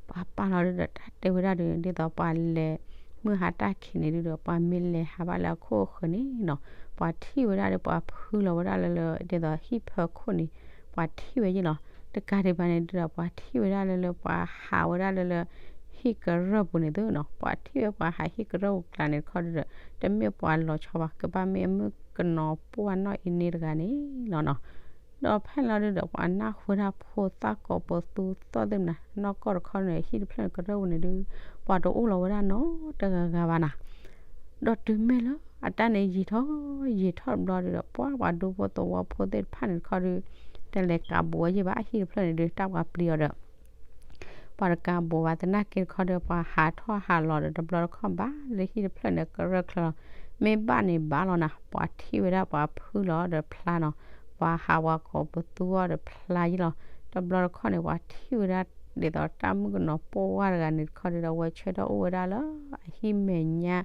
ပှၤပာ်လီၤဒုဒီး တၢ်တဲဝဲဒၣ်ဒု ဒ်သိးပှၤလဲၤ မုၢ်ဟါတၢ်ခံးန့ၣ်ဒုဒီး ပှၤမ့ၢ်လဲၤဟးဘၣ်လၢအခိၣ်အဃၢၤန့ၣ်နီၤ, ပှၤထံၣ်ဝဲဒၣ်ဒီး ပှၤဖုလီၤဝဲဒၣ်လၢလၢ ဒ်သိးဟံၣ်ဖၢခိၣ်န့ၣ် ပှၤထံၣ်ဝဲယ့ၣ်လီၤ, တကးဒံးဘၣ်န့ၣ်ဒုဒီး ပှၤထံၣ်ဝဲဒၣ်လၢလၢ ပှၤဟးဝဲဒၣ်လၢလၢ ဟံၣ်ကရၢၢ်ပူၤန့ၣ်သုနီၤ, ပှၤထံၣ်ဝဲပှၤဟးဟံၣ်ကရၢၢ်ပူၤကျါန့ၣ်တခီဒုဒီး တမ့ၢ်ပှၤလီၤဆီဘၣ် ကဘၣ်မ့ၢ်အမုၣ်ကနီၤပှၢ်နီၢ်အံၤန့ၣ်တဂၤန့ၣ်လီၤနီၤ, ဒီးဖဲလီၤဒုဒီး ပှၤနၢ်ဟူဝဲဒၣ်ဖိသၣ်ကိးပသူသီၣ်သ့ၣ်မနၤ နီၢ်ကီၢ်တခီန့ၣ် ဟံၣ်တဖျၢၣ်န့ၣ် ကရၢၢ်ပူၤန့ၣ်ဒု ပှၤတအိၣ်လီၤဝဲဒၣ်နီတဂၤဂၤဘၣ်နီၤ, ဒီးတုၤမ့ၢ်လၢ အတၢ်န့ၣ်ယံာ်ထီၣ်ယံာ်ထီၣ်တဘျီဒုဒီး ပှၤပှၤဒူဖိသဝီဖိသ့ၣ်တဖၣ်န့ၣ်တခီဒု တလဲၤကးဘူးဝဲယ့ၣ်ဘၣ် ဟံၣ်တဖျၢၣ်န့ၣ်ဒု တၢ်ပှၤပျံၤအီၤဒီး ပှၤတကးဘူးဘၣ်သနာ်က့တခီဒီး ပှၤဟးထီၣ်ဟးလီၤဒီး တဘျီတခီၣ်ဘၣ်လၢဟံၣ်တဖျၢၣ်န့ၣ် ကရၢၢ်ချၢလီၤ, မ့ၢ်ဘၣ်န့ၣ်ဘၣ်လီၤနၤ, ပှၤထံၣ်ဝဲဒၣ်ပှၤဖုလီၤဒီးဖျါနီၤ, ပှၤဟးဝဲကိးပသူအီၤဒီးဖျါယ့ၣ်လီၤ, တဘျီတခီၣ်န့ၣ် ပှၤထံၣ်ဝဲဒၣ် ဒ်သိးတၢ်မုၣ်ကနီၤပှၢ်တဂၤန့ၣ်တခီဒုဒီး အဝဲဆၢထၢၣ်အိၣ်ဝဲဒၣ်လၢအဟံၣ်မဲာ်ညါ ဒ်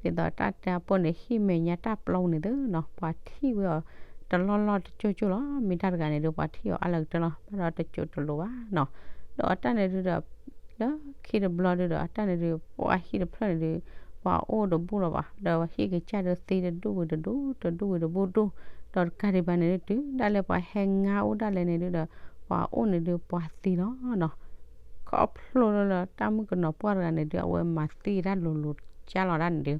သိးတၢ်တဲအပိၢ်န့ၣ် ဟံၣ်မဲာ်ညါတၢ်ပျီပူၤန့ၣ်သုနီၤ, ပှၤထံၣ်ဝဲအီၤတလီၢ်လီၢ်တကၠိၢ်ကၠိၢ်လီၤ, မ့ၢ်တၢ်တဂၤန့ၣ်ဒု ပှၤထံၣ်အီၤအါလၢကတၢၢ်လီၤ, ဘၣ်ဒီးတကၠိၢ်တလိၤဘၣ်နီၤ, ဒီးအတၢ်န့ၣ်ဒုဒီး လၢခံတဘျီဒုဒီး အတၢ်န့ၣ်ဒု ပှၤဟံၣ်တဖျၢၣ်န့ၣ်ဒု ပှၤအိၣ်တဘူၣ်လီၤဘၣ်, ဒီးဟံၣ်ကစၢ်ဒုသံတဒူၣ်ဝံၤတဒူၣ် တဒူၣ်ဝံၤတဘူၣ်ဒူၣ်, ဒီးတကးဒံးဘၣ်န့ၣ်ဒု တုၤဒၣ်လဲာ်ပှၤဟဲငါအိၣ်ဒၣ်လဲာ်န့ၣ်ဒုဒီး ပှၤအိၣ်န့ၣ်ဒု ပှၤသံလီၤနီၤ, ခီဖျိလၢလၢတၢ်မုၣ်ကနီၤပှၢ်တဂၤန့ၣ်ဒု အဝဲမၤသံတၢ်လိၤလိၤကၢ်လီၤဒၣ်န့ၣ်ဒု,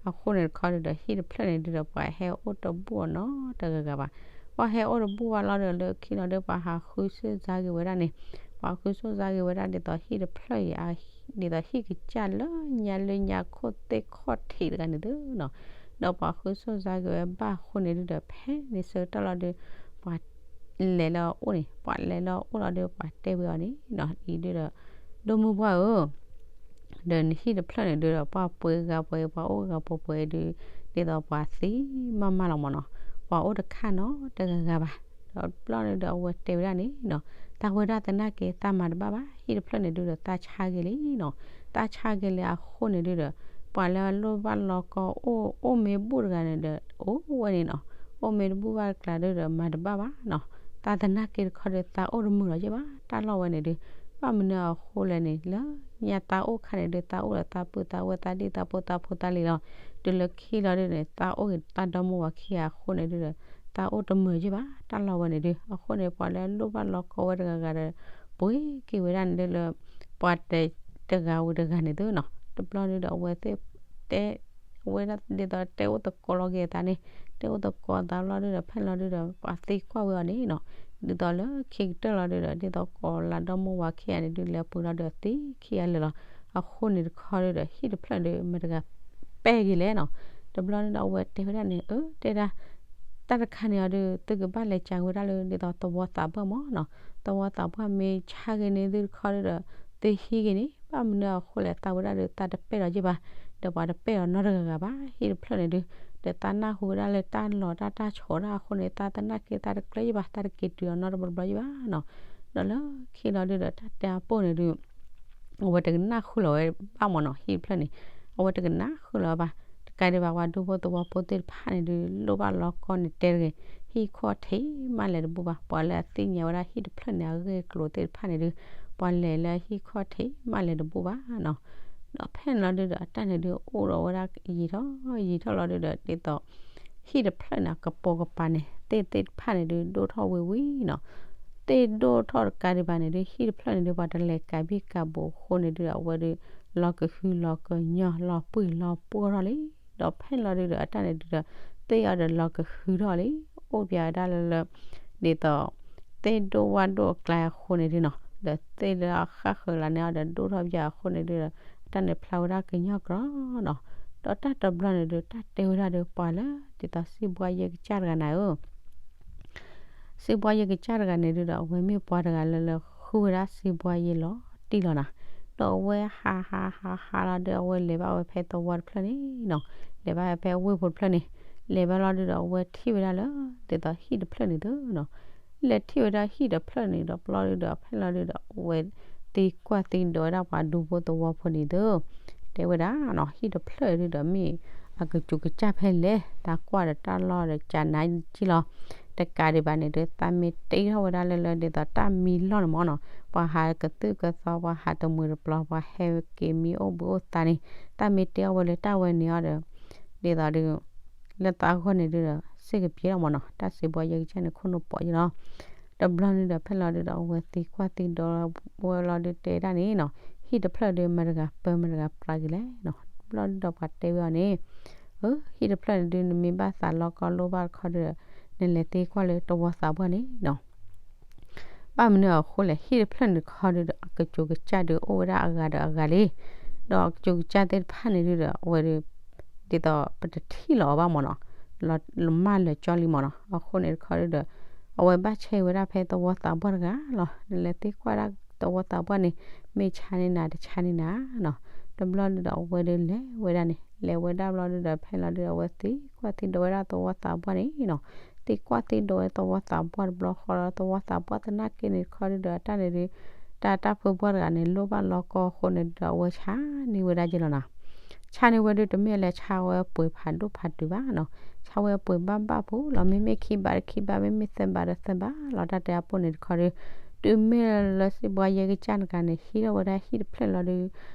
အဃိန့ၣ်တခီဒုဒီး ဟံၣ်တဖျၢၣ်န့ၣ်ဒုဒီး ပှၤဟဲအိၣ်တဘူၣ်အီၤနီတဂၤဂၤဘၣ်, ပှၤဟဲအိၣ်တဘူၣ်ဘၣ်လီၤဒီး လၢခံလီၤဒု ပှၤဟးဃုဆိၣ်စါက့ၤဝဲဒၣ်န့ၣ်, ပှၤဃုဆိၣ်စါက့ၤဝဲဒၣ်ဒ်သိးဟံၣ်တဖျၢၣ်အံၤ ဒ်သိးဟံၣ်ကစၢ်လၢညါလၢညါခိၣ်သ့ၣ်ခီၣ်ထံးတဂၤန့ၣ်သုနီၤ, ဒီးပှၤဃုဆိၣ်စါက့ၤဝဲဘၣ်အဃိန့ၣ်ဒုဒီး ဖဲန့ၣ်ဆၢကတီၢ်လီၤဒု ပှၤ လဲၤလၢအအိၣ်န့ၣ် ပှၤလဲၤလၢအအိၣ်လီၤဒု ပှၤတဲဝဲအီၤန့ၣ်နီၤ အံၤဒုဒီး ဒိၣ်မုၢ်ပှၢ်ဧၢ, ဒီးနဟံၣ်တဖျၢၣ်န့ၣ်ဒုဒီး ပှၤပှ့ၤဂၤပှ့ၤ ပှၤအိၣ်ဂၤပှ့ၤပှ့ၤဒု ဒ်သိးပှၤသံမးမးလီၤမ့ၢ်နီၤ, ပှၤအိၣ်တခါနီတဂၤဂၤဘၣ်, ဒီးဘျီန့ၣ်ဒီးအဝဲတဲဝဲဒၣ်န့ၣ်နီၤ, သးဝဲဒၣ်သနာ်က့ သးမၤတဘၣ်ဘၣ် ဟံၣ်တဖျၢၣ်န့ၣ်ဒုဒီး သးဆါက့ၤလံနီၤ, သးဆါက့ၤလံအဃိန့ၣ်ဒုဒီး ပှၤလၢအလိၣ်ဘၣ်လီၤကီအိၣ် အိၣ်မ့ၢ်ဘူၣ်တဂၤန့ၣ်ဒီး အိၣ်ဝဲန့ၣ်နီၤ, အိၣ်မ့ၢ်တဘူၣ်ဘၣ်တကျါဒုဒီး မၤတဘၣ်ဘၣ်နီၤ, သးသနာ်က့တခီဒီး သးအိၣ်တမုာ်လီၤယဲၢ်ဘၣ် တၢ်လီၢ်ဝဲန့ၣ်ဒု ဘၣ်မနုၤအဃိလဲၣ်န့ၣ် လၢညါတၢ်အိၣ်ခါန့ၣ်ဒုး တၢ်အိၣ်ဒီးတၢ်ပုၢ်တၢ်ဝဲၢ် တၢ်ဒံၣ်တၢ်ဖိတၢ်ဖိတၢ်လံၤလီၤ. တုၤလၢခံလီၤဒုးန့ၣ် တၢ်အိၣ်ဂ့ၤတၢ်ဒီမိၢ်ဝၤခံဂၤအဃိန့ၣ်ဒုးဒီး တၢ်အိၣ်တမုာ်ယ့ၢ်ဘၣ် တၢ်လီၢ်ဝဲန့ၣ်ဒုး အဃိန့ၣ် ပှၤလၢအလိၣ်ဘၣ်လီၤကီဝဲတဂၤဂၤဒီး ပှ့ၤက့ၤဝဲဒၣ်န့ၣ်ဒုးလၢ ပှၤတဲတဂၤဝံၤတဂၤန့ၣ်သုနီၤ တဘျီဒုးဒီးအဝဲသ့ၣ် တဲ ဝဲဒၣ်ဒ်သိးတဲအိၣ်သကိးလီၤက့ၤအသးန့ၣ် တဲအိၣ်သကိးအသးဘျီဒုးဒီး ဖဲလီၤဒုးဒီး ပှၤသံကွၢ်ဝဲအီၤန့ၣ်နီၤ ဒ်သိးလၢခံကတၢၢ်လီၤဒုးဒီး ဒ်သိးကိးလၢဒီမိၢ်ဝၤခံဂၤန့ၣ်ဒုး လဲၤပှ့ၤလီၤဒီးသံခံဂၤလၢာ်လီၤ. အဃိန့ၣ်တခီဒုးဒီး ဟံၣ်တဖျၢၣ်ဒုး မတၤတဂၤပဲာ်က့ၤလဲၣ်နီၤ. တဘျီဒုးဒီးအဝဲတဲဝဲဒၣ်န့ၣ် အၢ တဲဒၣ် တၢ်တခါန့ၣ်အီၤဒုး သုကဘၣ်လဲၤကးဝဲဒၣ်လၢ ဒ်သိးသဝီသးပှၢ်မ့ၢ်နီၤ. သဝီသးပှၢ်မ့ၢ်ဆါဂ့ၤန့ၢ်သုတခီဒုးဒီး သုဟံးဂ့ၤန့ၣ် ဘၣ်မနုၤအဃိလဲၣ် သးဝဲဒၣ်ဒီး သးတပဲာ်လီၤယ့ၢ်ဘၣ်, ဒီးပှၤတပဲာ်အီၤနီတဂၤဂၤဘၣ် ဟံၣ်တဖျၢၣ်န့ၣ်ဒုး, ဒီးသးနၢ်ဟူဝဲဒၣ်လၢတၢ်လီၤတၢ်တၢ်ဆိးတၢ်အဃိန့ၣ် သးသနာ်က့ သးတကျၢၤယ့ၢ်ဘၣ်, သးတက့ၤတုၤအီၤနီတဘျီဘျီယ့ၢ်ဘၣ်နီၤ. ဒီးလၢခံလီၤဒုးဒီး တၢ်တဲအပိၢ်န့ၣ်ဒုး အဝဲတကနၣ်ဃုာ်လီၤဝဲဘၣ်မ့ၢ်နီၤ, ဟံၣ်တဖျၢၣ်န့ၣ် အဝဲတကနၣ်ဃုာ်လီၤဝဲဘၣ်. တကးဒံးဘၣ် ပှၤဒူဖိသဝီဖိသ့ၣ်တဖၣ်န့ၣ်ဒုး လိၣ်ဘၣ်လီၤကီန့ၣ်တဲတဂ့ၤ, ဟံၣ်ခီၣ်ထံးမးလဲၤတဘူၣ်ဘၣ်. ပှၤလၢအသ့ၣ်ညါဝဲဒၣ်ဟံၣ်တဖျၢၣ်န့ၣ် အဂ့ၢ်အကျိၤသ့ၣ်တဖၣ်န့ၣ်ဒုး ပှၤလဲၤလၢဟံၣ်ခီၣ်ထံးမးလဲၤတဘူၣ်ဘၣ်နီၤ. ဒီးဖဲန့ၣ်လီၤဒုးဒီး အတၢ်န့ၣ်ဒုး အိၣ်ဒီးဝဲဒၣ်ယံာ်ထီၣ်ယံာ်ထီၣ်လီၤဒုးဒီး ဒ်သိး ဟံၣ်တဖျၢၣ်န့ၣ် ကပိာ်ကပၤန့ၣ် သ့ၣ်သ့ၣ်တဖၣ်န့ၣ်ဒုး ဒိၣ်ထီၣ်ဝံၤဝံၤနီၤ. သ့ၣ်ဒိၣ်ထီၣ်တကးဒံးဘၣ်န့ၣ်ဒုး ဟံၣ်တဖျၢၣ်န့ၣ်ဒုး ပှၤတလဲၤကးဘံၣ်ကးဘိးအဃိန့ၣ်ဒုး အဝဲဒုး လီၤကဟုလီၤကညီၢ် လီၤပှံၢ်လီၤပှီၢ်ထီၣ်လံ. ဒီးဖဲန့ၣ်လီၤဒုးဒီး အတၢ်န့ၣ်ဒုးဒီး သ့ၣ်အီၤဒီးလီၤကဟုထီၣ်လံ. အိၣ်ပၠးဝဲဒၣ်လၢလၢ ဒ်သိး သ့ၣ်ဒိၣ်ဝၣ်ဒိၣ်အကျါအဃိန့ၣ်ဒုးနီၤ, ဒီးသ့ၣ်လၢအဃၣ်ဃၢၤလီၤန့ၣ်အီၤဒီး ဒိၣ်ထီၣ်ပၠးအဃိန့ၣ်ဒုးဒီး အတၢ်န့ၣ်ဖျါဝဲဒၣ်ကညီၢ်ကရီနီၤ. ဒီးတၢ်တဘျီန့ၣ်ဒုး တၢ်တဲဝဲဒၣ်ဒီး ပှၤလၢ ဒ်သိးစံးဘှါယဲကစၢ်တဂၤန့ၣ်ဧၢ စံးဘှါယဲကစၢ်တဂၤန့ၣ်ဒုးဒီး အဝဲမ့ၢ်ပှၤတဂၤလၢလၢဃုဝဲဒၣ်စံးဘှါယဲလီၤတံၢ်လီၤနီၤ. ဒီးအဝဲဟးဟးဟးဟးလီၤဒုး အဝဲလဲၤဘၣ်ဝဲဖဲသဝီတဖျၢၣ်န့ၣ်နီၤ, လဲၤဘၣ်ဝဲဖဲဝ့ၢ်ဖိတဖျၢၣ်န့ၣ်, လဲၤဘၣ်လီၤဒုးဒီး အဝဲထံၣ်ဝဲဒၣ်လၢ ဒ်သိးဟံၣ်တဖျၢၣ်န့ၣ်သုနီၤ. လဲၤထံၣ်ဝဲဒၣ်ဟံၣ်တဖျၢၣ်န့ၣ်ဒီး ဘျီဒုးဒီး ဖဲလီၤဒုးဒီး အဝဲသံကွၢ်သံဒိးဝဲဒၣ်ပှၤဒူဖိသဝီဖိန့ၣ်သု တဲဝဲဒၣ်နီၤ, ဟံၣ်တဖျၢၣ်ဒုးဒီးမ့ၢ်အကစူးကစၢ်ဖဲလဲၣ်, တၢ်ကွၢ်ဒီးတၢ်လီၢ်ဒီးကနါကံၢ်လီၤ. တကးဒံးဘၣ်န့ၣ်ဒုး သးမ့ၢ်တ့ထီၣ်ဝဲဒၣ်လၢလၢ ဒ်သိးတၢ်မံလီၢ်န့ၣ်မ့ၢ်နီၤ, ပှၤဟးကသုၣ်ကသီ ပှၤဟးတမှံၤတပျီၤ ပှၤဟဲက့ၤမံအိၣ်ဘှံးအိၣ်သါန့ၣ် သးမ့ၢ်တ့အီၣ်ဝဲလၢတၢ်ဝဲန့ၣ်အီၤဒီး ဒ်သိးဒုး လၢသးဂီၢ်န့ၣ်ဒုးဒီး စ့ၢ်ကပျဲလီၤမ့ၢ်နီၤ, တၢ်စံးဘှါယဲကစၢ်န့ၣ် ခိၣ်နူာ်ပိာ်ယံလီၤ. တဘျီဒုးဒီး ဖဲလီၤဒုးဒီး အဝဲသံကွၢ်သံဒိးဝဲလီၤဒုး တဲဒၣ်န့ၣ်နီၤ, ဟံၣ်တဖျၢၣ်ဒုး မတၤတဂၤပၢ မတၤတဂၤပျၢ်က့ၤလဲၣ်နီၤ. တဘျီဒုးဒီး ပှၤတဲဝဲအီၤန့ၣ်, အၢ ဟံၣ်တဖျၢၣ်န့ၣ်ဒုး နမ့ၢ်ဘၣ်သးလီၤကီလိၣ်ဘၣ်တခီဒုးဒီး နလဲၤသံကွၢ်လၢသဝီသးပှၢ်န့ၣ်နီၤ. ဘၣ်မနုၤအဃိလဲၣ်, ဟံၣ်တဖျၢၣ်န့ၣ်တခီဒုးဒီး အကစူးကစၢ်ဒုးအိၣ်ဝဲဒၣ်အဂၤဒီးအဂၤလံ. ဒီးအကစူးကစၢ်သ့ၣ်တဖၣ်န့ၣ်ဒုးဒီး အဝဲဒုး ဒ်သိးပတထံၣ်လီၤအီၤဘၣ်မ့ၢ်နီၤ, လီၤမၢ်လၢာ်ကၠီလံမ့ၢ်နီၤ. အဃိန့ၣ်တခီဒုးဒီး အဝဲဘၣ်ဆဲးဝဲဒၣ်ဖဲသဝီသးပှၢ်တဂၤလီၤ. နလဲၤသံကွၢ်ဒၣ်သဝီသးပှၢ်န့ၣ် မ့ၢ်ဆါန့ၢ်နၤတဆါန့ၢ်နၤနီၤ. တဘျီဒုးဒီး အဝဲဒုးလဲၤဝဲဒၣ်န့ၣ်, လဲၤဝဲဒၣ်ဘျီဒုးဒီး ဖဲလီၤဒုးဒီး အဝဲသံကွၢ်သံဒိးဝဲဒၣ်သဝီသးပှၢ်န့ၣ်နီၤ. သံကွၢ်သံဒိးဝဲသဝီသးပှၢ်တဘျီဃီလီၤ, သဝီသးပှၢ်သနာ်က့န့ၣ်တခီဒုးဒီး အတၢ်န့ၣ်ဒုး တၢ်တၢ်ဖုပှၢ်တဂၤန့ၣ် လိၣ်ဘၣ်လီၤကီအဃိန့ၣ်ဒီး အဝဲဆါန့ၢ်ဝဲဒၣ်က့လီၤနီၤ. ဆါန့ၢ်ဝဲဒုး တမ့ၢ်လၢဆါဝဲပှ့ၤဖးဒိၣ်ဖးတုၤဘၣ်နီၤ, ဆါဝဲပှ့ၤဘၣ်ဘၣ်ပူၤလီၤ. မ့မ့ၢ်ခံဘးဒီးခံဘး, မ့မ့ၢ်သၢဘးဒီးသၢဘးလီၤ. တၢ်တဲအပိၢ်န့ၣ်တခီဒုး တုၤမ့ၢ်လၢစံးဘှါယဲကစၢ်တဂၤန့ၣ် ဟံးထီၣ်ဝဲဒၣ်ဟံၣ်တဖျၢၣ်လီၤဒုး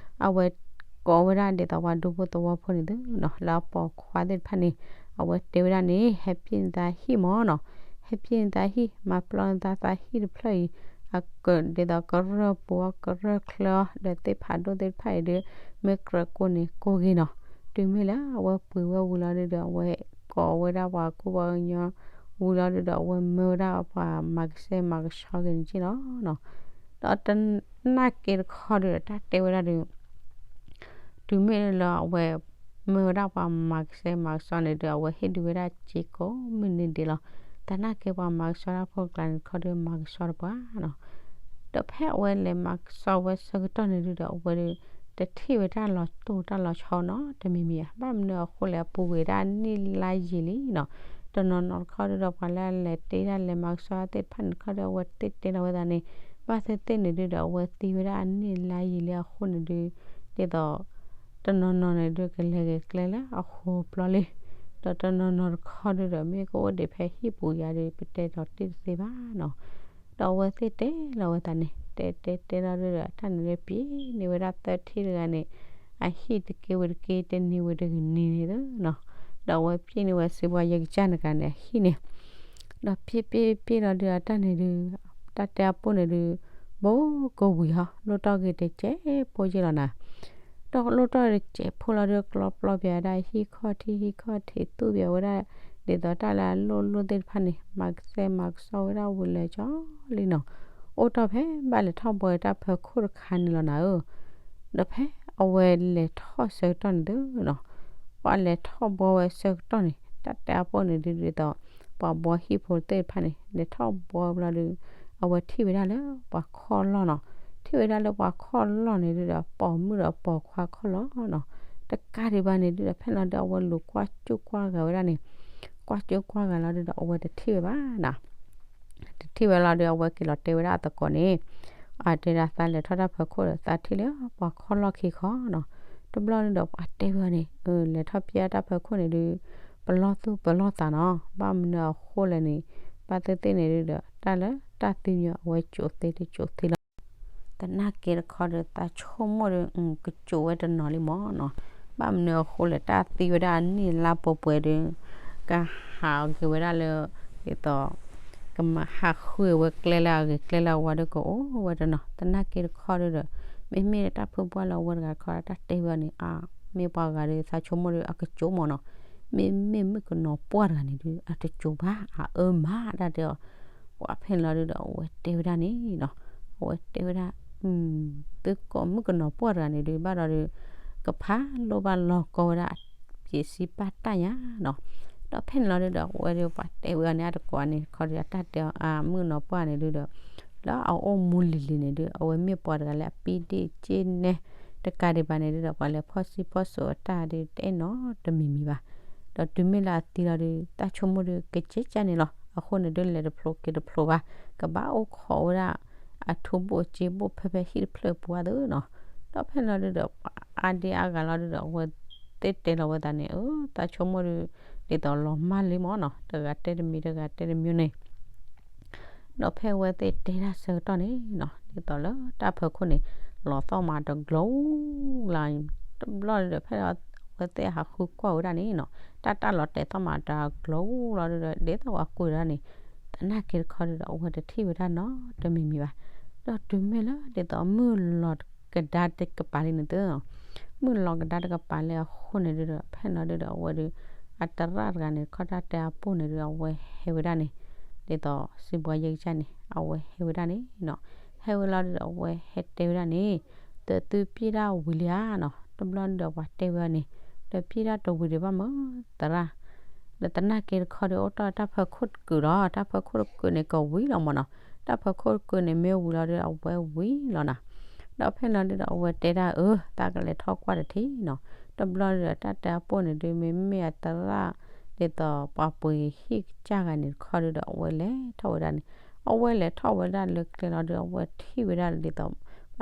အဝဲကိးဝဲဒၣ်ဒ်သိးပှၤဒူဖိသဝီဖိန့ၣ်သုနီၤ, လၢအပိာ်ခွါသ့ၣ်တဖၣ်န့ၣ် အဝဲတဲဝဲဒၣ်န့ၣ် ဟဲပျဲနသးဟံၣ်မ့ၢ်နီၤ, ဟဲပျဲနသးဟံၣ်, မၤပျီနသးသးဟံၣ်တဖျၢၣ်အံၤ ဒ်သိးကရၢၢ်ပူၤအီၤ ကရၢၢ်ချၢအီၤ, ဒီးသ့ၣ်ဖးဒိၣ်သ့ၣ်တဖၣ်အံၤဒုး မ့ၢ်ကြၢးကိးန့ၣ်ကိးဂ့ၤနီၤ. တုၤမ့ၢ်လၢအဝဲပှ့ၤဝဲဝံၤလီၤဒုးဒီး အဝဲကိးဝဲဒၣ်ပှၤကူပှၤကညီဝံၤလီၤဒုးဒီး အဝဲမၢဝဲဒၣ်ပှၤမၤကစဲမၤကဆှီဂ့ၤန့ၣ်က့လီၤနီၤ. ဒီးတနာ်က့တခီဒုးဒီး တၢ်တဲဝဲဒၣ်ဒုး တုၤမ့ၢ်လၢအဝဲ မၢဝဲဒၣ်ပှၤမၤကစဲမၤကဆှီန့ၣ်ဒုး အဝဲဟ့ၣ်ဒုးဝဲဒၣ်စ့ကိးမုၢ်နံၤဒဲးလီၤ. သနာ်က့ပှၤမၤကဆှီတၢ်ဖိကျါန့ၣ်တခီဒုး မၤကဆှီတပှၤနီၤ. ဒီးဖဲအဝဲလဲၤမၤကဆှီဝဲဆၢကတီၢ်န့ၣ်ဒုးဒီး အဝဲဒုး တထံၣ်ဝဲတၢ်လီၤတိၢ်တၢ်လီၤဆီနီတမံၤမံၤဧါ. ဘၣ်မနုၤအဃိလဲၣ် အပူၤကွံာ်ဒၣ်အနံၣ်လါယံာ်လံနီၤ. တနီၤနီၤတခီဒုးဒီး ပှၤလၢအလဲၤတ့ဒၣ်လဲၤမၤကဆှီသ့ၣ်တဖၣ်န့ၣ်တခီဒုး အဝဲတ့တဲလီၤဝဲသးန့ၣ် ဘၣ်သ့ၣ်သ့ၣ်န့ၣ်ဒုးဒီး အဝဲသံဝဲဒၣ်အနံၣ်လါယံာ်လံအဃိန့ၣ်ဒုး ဒ်သိး တနီၤနီၤန့ၣ်ဒုး ကလဲၤဂဲၤကျဲလၢအဃိပျီလံ. ဒီးတနီၤနီၤတခီဒုးဒီး မ့ၢ်ကအိၣ်ဒံးဖဲဟံၣ်ပူၤယါဒုး ပတဲဒီးတ့ၢ်တသ့ဘၣ်နီၤ. ဒီးအဝဲသ့ၣ်တဲလီၤဝဲသးန့ၣ် ဒီးအဝဲတဲတဲတဲလီၤဒုဒီး တၢ်န့ၣ်လၢပျံၤန့ၢ်ဝဲဒၣ်သၢထံၣ်တဂၤန့ၣ် အဟံၣ်တက့ၢ်ဝံၤတက့ၢ် တနံၤဝံၤတနံၤန့ၣ်လီၤနီၤ. ဒီးအဝဲပျံၤန့ၢ်ဝဲစံးပှၤယကစၢ်နဂၤန့ၣ်အဟံၣ်န့ၣ် ဒီးပျံၤပျံၤပျံၤလီၤဒုဒီး တၢ်န့ၣ်ဒု တၢ်တဲအပိၢ်န့ၣ်ဒု ဘိကဝံၤဟီ လိၣ်တီၢ်က့ၤတစဲးဖိယ့ၢ်လီၤနၤ. ဒီးလိၣ်တီၢ်တစဲးဖိလီၤဒု ကျီပျီပျဲဝဲဒၣ်ဟံၣ်ခီၣ်ထံး ဟံၣ်ခီၣ်ထံး သူၣ်ပျဲဝဲဒၣ် ဒ်သိးတၢ်လၢအလိၣ်လိၣ်သ့ၣ်တဖၣ်န့ၣ် မၤကသဲမၤကစီဝဲဒၣ်ဝံၤလၢာ်ကၠီလံနီၤ. အိၣ်တီၢ်ဖဲဘၣ်လဲၤထီၣ်ဘှီတၢ်ဖၢခိၣ်တခါန့ၣ်လီၤနၤဧၢ. ဒီးဖဲအဝဲလဲၤထီၣ်ဆၢကတီၢ်န့ၣ်ဒုနီၤ ပှၤလဲၤထီၣ်ဘှီဝဲဆၢကတီၢ်န့ၣ် တၢ်တဲအပိၢ်န့ၣ်ဒုဒ်သိး ပှၤဘှီဟံၣ်ဖိသ့ၣ်တဖၣ်န့ၣ် လဲၤထီၣ်ဘှီဘျီဒု အဝဲထံၣ်ဝဲဒၣ်လၢပှၤခီၣ်လီၢ်နီၤ. ထံၣ်ဝဲဒၣ်လၢပှၤခီၣ်လီၢ်န့ၣ်ဒုဒီး ပိာ်မုၣ်ဒီးပိာ်ခွါခီၣ်လီၢ်နီၤ. တကးဒံးဘၣ်န့ၣ်ဒုဒီး ဖဲလီၤဒု အဝဲလူၤကွၢ်ကၠူၣ်ကွၢ်ဂၤဝဲဒၣ်န့ၣ် ကွၢ်ကၠူၣ်ကွၢ်ဂၤလီၤဒုဒီး အဝဲတထံၣ်ဝဲဘၣ်နီၤ. တထံၣ်ဝဲလီၤဒု အဝဲက့ၤလီၤတဲဝဲဒၣ်အသကိးန့ၣ် အတဲဒၣ်သးလဲၤထီၣ်တၢ်ဖၢခိၣ်ဒီး သးထံၣ်လၢပှၤခီၣ်လီၢ်ခံခီနီၤ. တဘျီဒုဒီး ပှၤတဲဝဲန့ၣ် လဲၤထီၣ်ပျံၤတၢ်ဖၢခိၣ်န့ၣ်ဒု ပလီၢ်သူၣ်ပလီၢ်သးနီၤ. ဘၣ်မနုၤအဃိလဲၣ်န့ၣ် ဘၣ်သ့ၣ်သ့ၣ်န့ၣ်ဒုဒီး တၢ်လၢတၢ်သံညီ အဝဲကၠိးသ့တကၠိးသ့လီၤ. သနာ်က့တခီဒီး သးဆိကမိၣ်ဒီး ကကၠိးဝဲတနီၤလံမၢ်နီၤ. ဘၣ်မနုၤအဃိလဲၣ် တၢ်သံဝဲဒၣ်အနံၣ်အလါပှဲၤပှဲၤဒီး ကဟးဂ့ၤဝဲဒၣ်လၢ ဒ်သိး ကဟးဃုဝဲကျဲလၢအဂ့ၤ ကျဲလၢအဝါဒီးကအိၣ်ဝဲတနီၤ. သနာ်က့တခီဒီး မ့မ့ၢ်တၢ်ဖုပှၢ်လၢအဝဲတဂၤတခီ တၢ်တဲဝဲန့ၣ် အမ့ၢ်ပှၤဂၤဒီး သးဆိကမိၣ်ဒီး အကကၠိမၢ်နီၤ. မ့မ့ၢ်မုၣ်ကနီၤပှၢ်တဂၤန့ၣ်ဒု အတကၠိဘၣ် အအၢမး တၢ်တဲအီၤ. ပှၤဖဲန့ၣ်လီၤဒုဒီး အဝဲတဲဝဲဒၣ်န့ၣ်နီၤ. အဝဲတဲဝဲဒၣ် သုကိးမုၣ်ကနီၤပှၢ်တဂၤန့ၣ်ဒု ဘၣ်ဒီးဒု ကဖးလိၣ်ဘၣ်လီၤကီဝဲဒၣ် ပစံးပာ်တၢ်ညါနီၤ. ဒီးဖဲန့ၣ်လီၤဒုဒီး အဝဲဒု ပှၤတဲဝဲအီၤန့ၣ် အတကိးန့ၣ် တခီဒီး အတၢ်တဲအီၤ အမုၣ်ကနီၤပှၢ်န့ၣ်ဒုဒီး လၢအအိၣ်မူလံၤလံၤန့ၣ်ဒု အဝဲမ့ၢ်ပှၤတဂၤလၢအပံဒ့ၣ်က့ၣ်နဲ တကးဒံးဘၣ်န့ၣ်ဒုဒီး ပှၤလဲၤဖီၣ်စံဖီၣ်စိးအတၢ်ဒု တအဲၣ်နီတမံၤမံၤဘၣ်. ဒီးတုၤမ့ၢ်လၢအသံလီၤဒု တၢ်ဆိကမိၣ်ဒု ကကဲကၢ်န့ၣ်လီၤ. အဃိန့ၣ်ဒု လဲၤတဖျိက့ၤတဖျိဘၣ် ကဘၣ်အိၣ်ခိးဝဲဒၣ် အထူဘိၣ်စ့ဘိၣ်ဖဲဖဲဟံၣ်တဖျၢၣ်ပူၤအသိးနီၤ. ဒီးဖဲန့ၣ်လီၤဒုဒီး ပှၤအါဒံအါဂၤလီၤဒုဒီး အဝဲသ့ၣ်တဲလီၤဝဲသးန့ၣ် အၢ သးဆိကမိၣ်ဒု ဒ်သိးလီၤမၢ်လံမၢ်နီၤ တဂၤတဲတမံၤ တဂၤတဲတမံၤန့ၣ် ဒီးဖဲအဝဲသ့ၣ်တဲတၢ်ဆၢကတီၢ်န့ၣ်နီၤ ဒ်သိးလၢတၢ်ဖၢခိၣ်န့ၣ် လီၤသီၣ်မးတကျိၤလၢ တဘျီဒုဒီး ဖဲအဝဲသ့ၣ်ဟးဃုကွၢ်ဝဲဒၣ်န့ၣ်နီၤ တၢ်တၢ်လီၤတဲာ်သီၣ်မးတကျိၤလီၤဒုဒီး ဒ်သိးပှၤကွၢ်ဝဲဒၣ်န့ၣ် သနာ်က့တခီဒုဒီး အဝဲတထံၣ်ဝဲဒၣ်နီတမံၤမံၤဘၣ်. ဒီးတုၤမ့ၢ်လၢဒ်သိးမုၢ်လီၤကဒါတကပၤလံန့ၣ်သ့ မုၢ်လီၤကဒါတကပၤလံအဃိန့ၣ်ဒုဒီး ဖဲန့ၣ်လီၤဒုဒီး အဝဲဒု အတရၣ်တဂၤန့ၣ် ခီၣ်တၢ်တဲအပိၢ်န့ၣ်ဒု အဝဲဟဲဝဲဒၣ်န့ၣ် ဒ်သိးစံးဘှါယဲကစၢ်န့ၣ် အဝဲဟဲဝဲဒၣ်န့ၣ်နီၤ. ဟဲဝဲလီၤဒုဒီး အဝဲဟဲတဲဝဲဒၣ်န့ၣ် ဒီးသုပျံၤတၢ်ဝံၤလံဧါနီၤ. တဘျီဒုဒီး ပှၤတဲဝဲန့ၣ် ဒီးပျံၤတၢ်တဝံၤဒံးဘၣ်မၢ် သရၣ် ဒီးသနာ်က့တခီဒီး အိၣ်တီၢ်တၢ်ဖၢခိၣ်တကုာ်လီၤ. တၢ်ဖၢခိၣ်တကုာ်န့ၣ် ကဝံၤလီၤမၢ်နီၤ. တၢ်ဖၢခိၣ်တကုာ်န့ၣ် မ့ၢ်ဝံၤလီၤဒီး အဝဲဝံၤလီၤနီၤ. ဒီးဖဲန့ၣ်လီၤဒုဒီး အဝဲတဲဒၣ်အၢ သးကလဲၤထီၣ်ကွၢ်တထံၣ်နီၤ. တဘျီဒုဒီး တၢ်တဲအပိၢ်န့ၣ်ဒု မ့မ့ၢ်အတရၣ် ဒ်သိးပှၤပှ့ၤဟံၣ်ကစၢ်ဂၤန့ၣ်တခီဒုဒီး အဝဲလဲၤထီၣ်ဝဲဒၣ်န့ၣ် အဝဲလဲၤထီၣ်ဝဲဒၣ်လၢကျဲလီၤဒု အဝဲထံၣ်ဝဲဒၣ်ဒ်သိး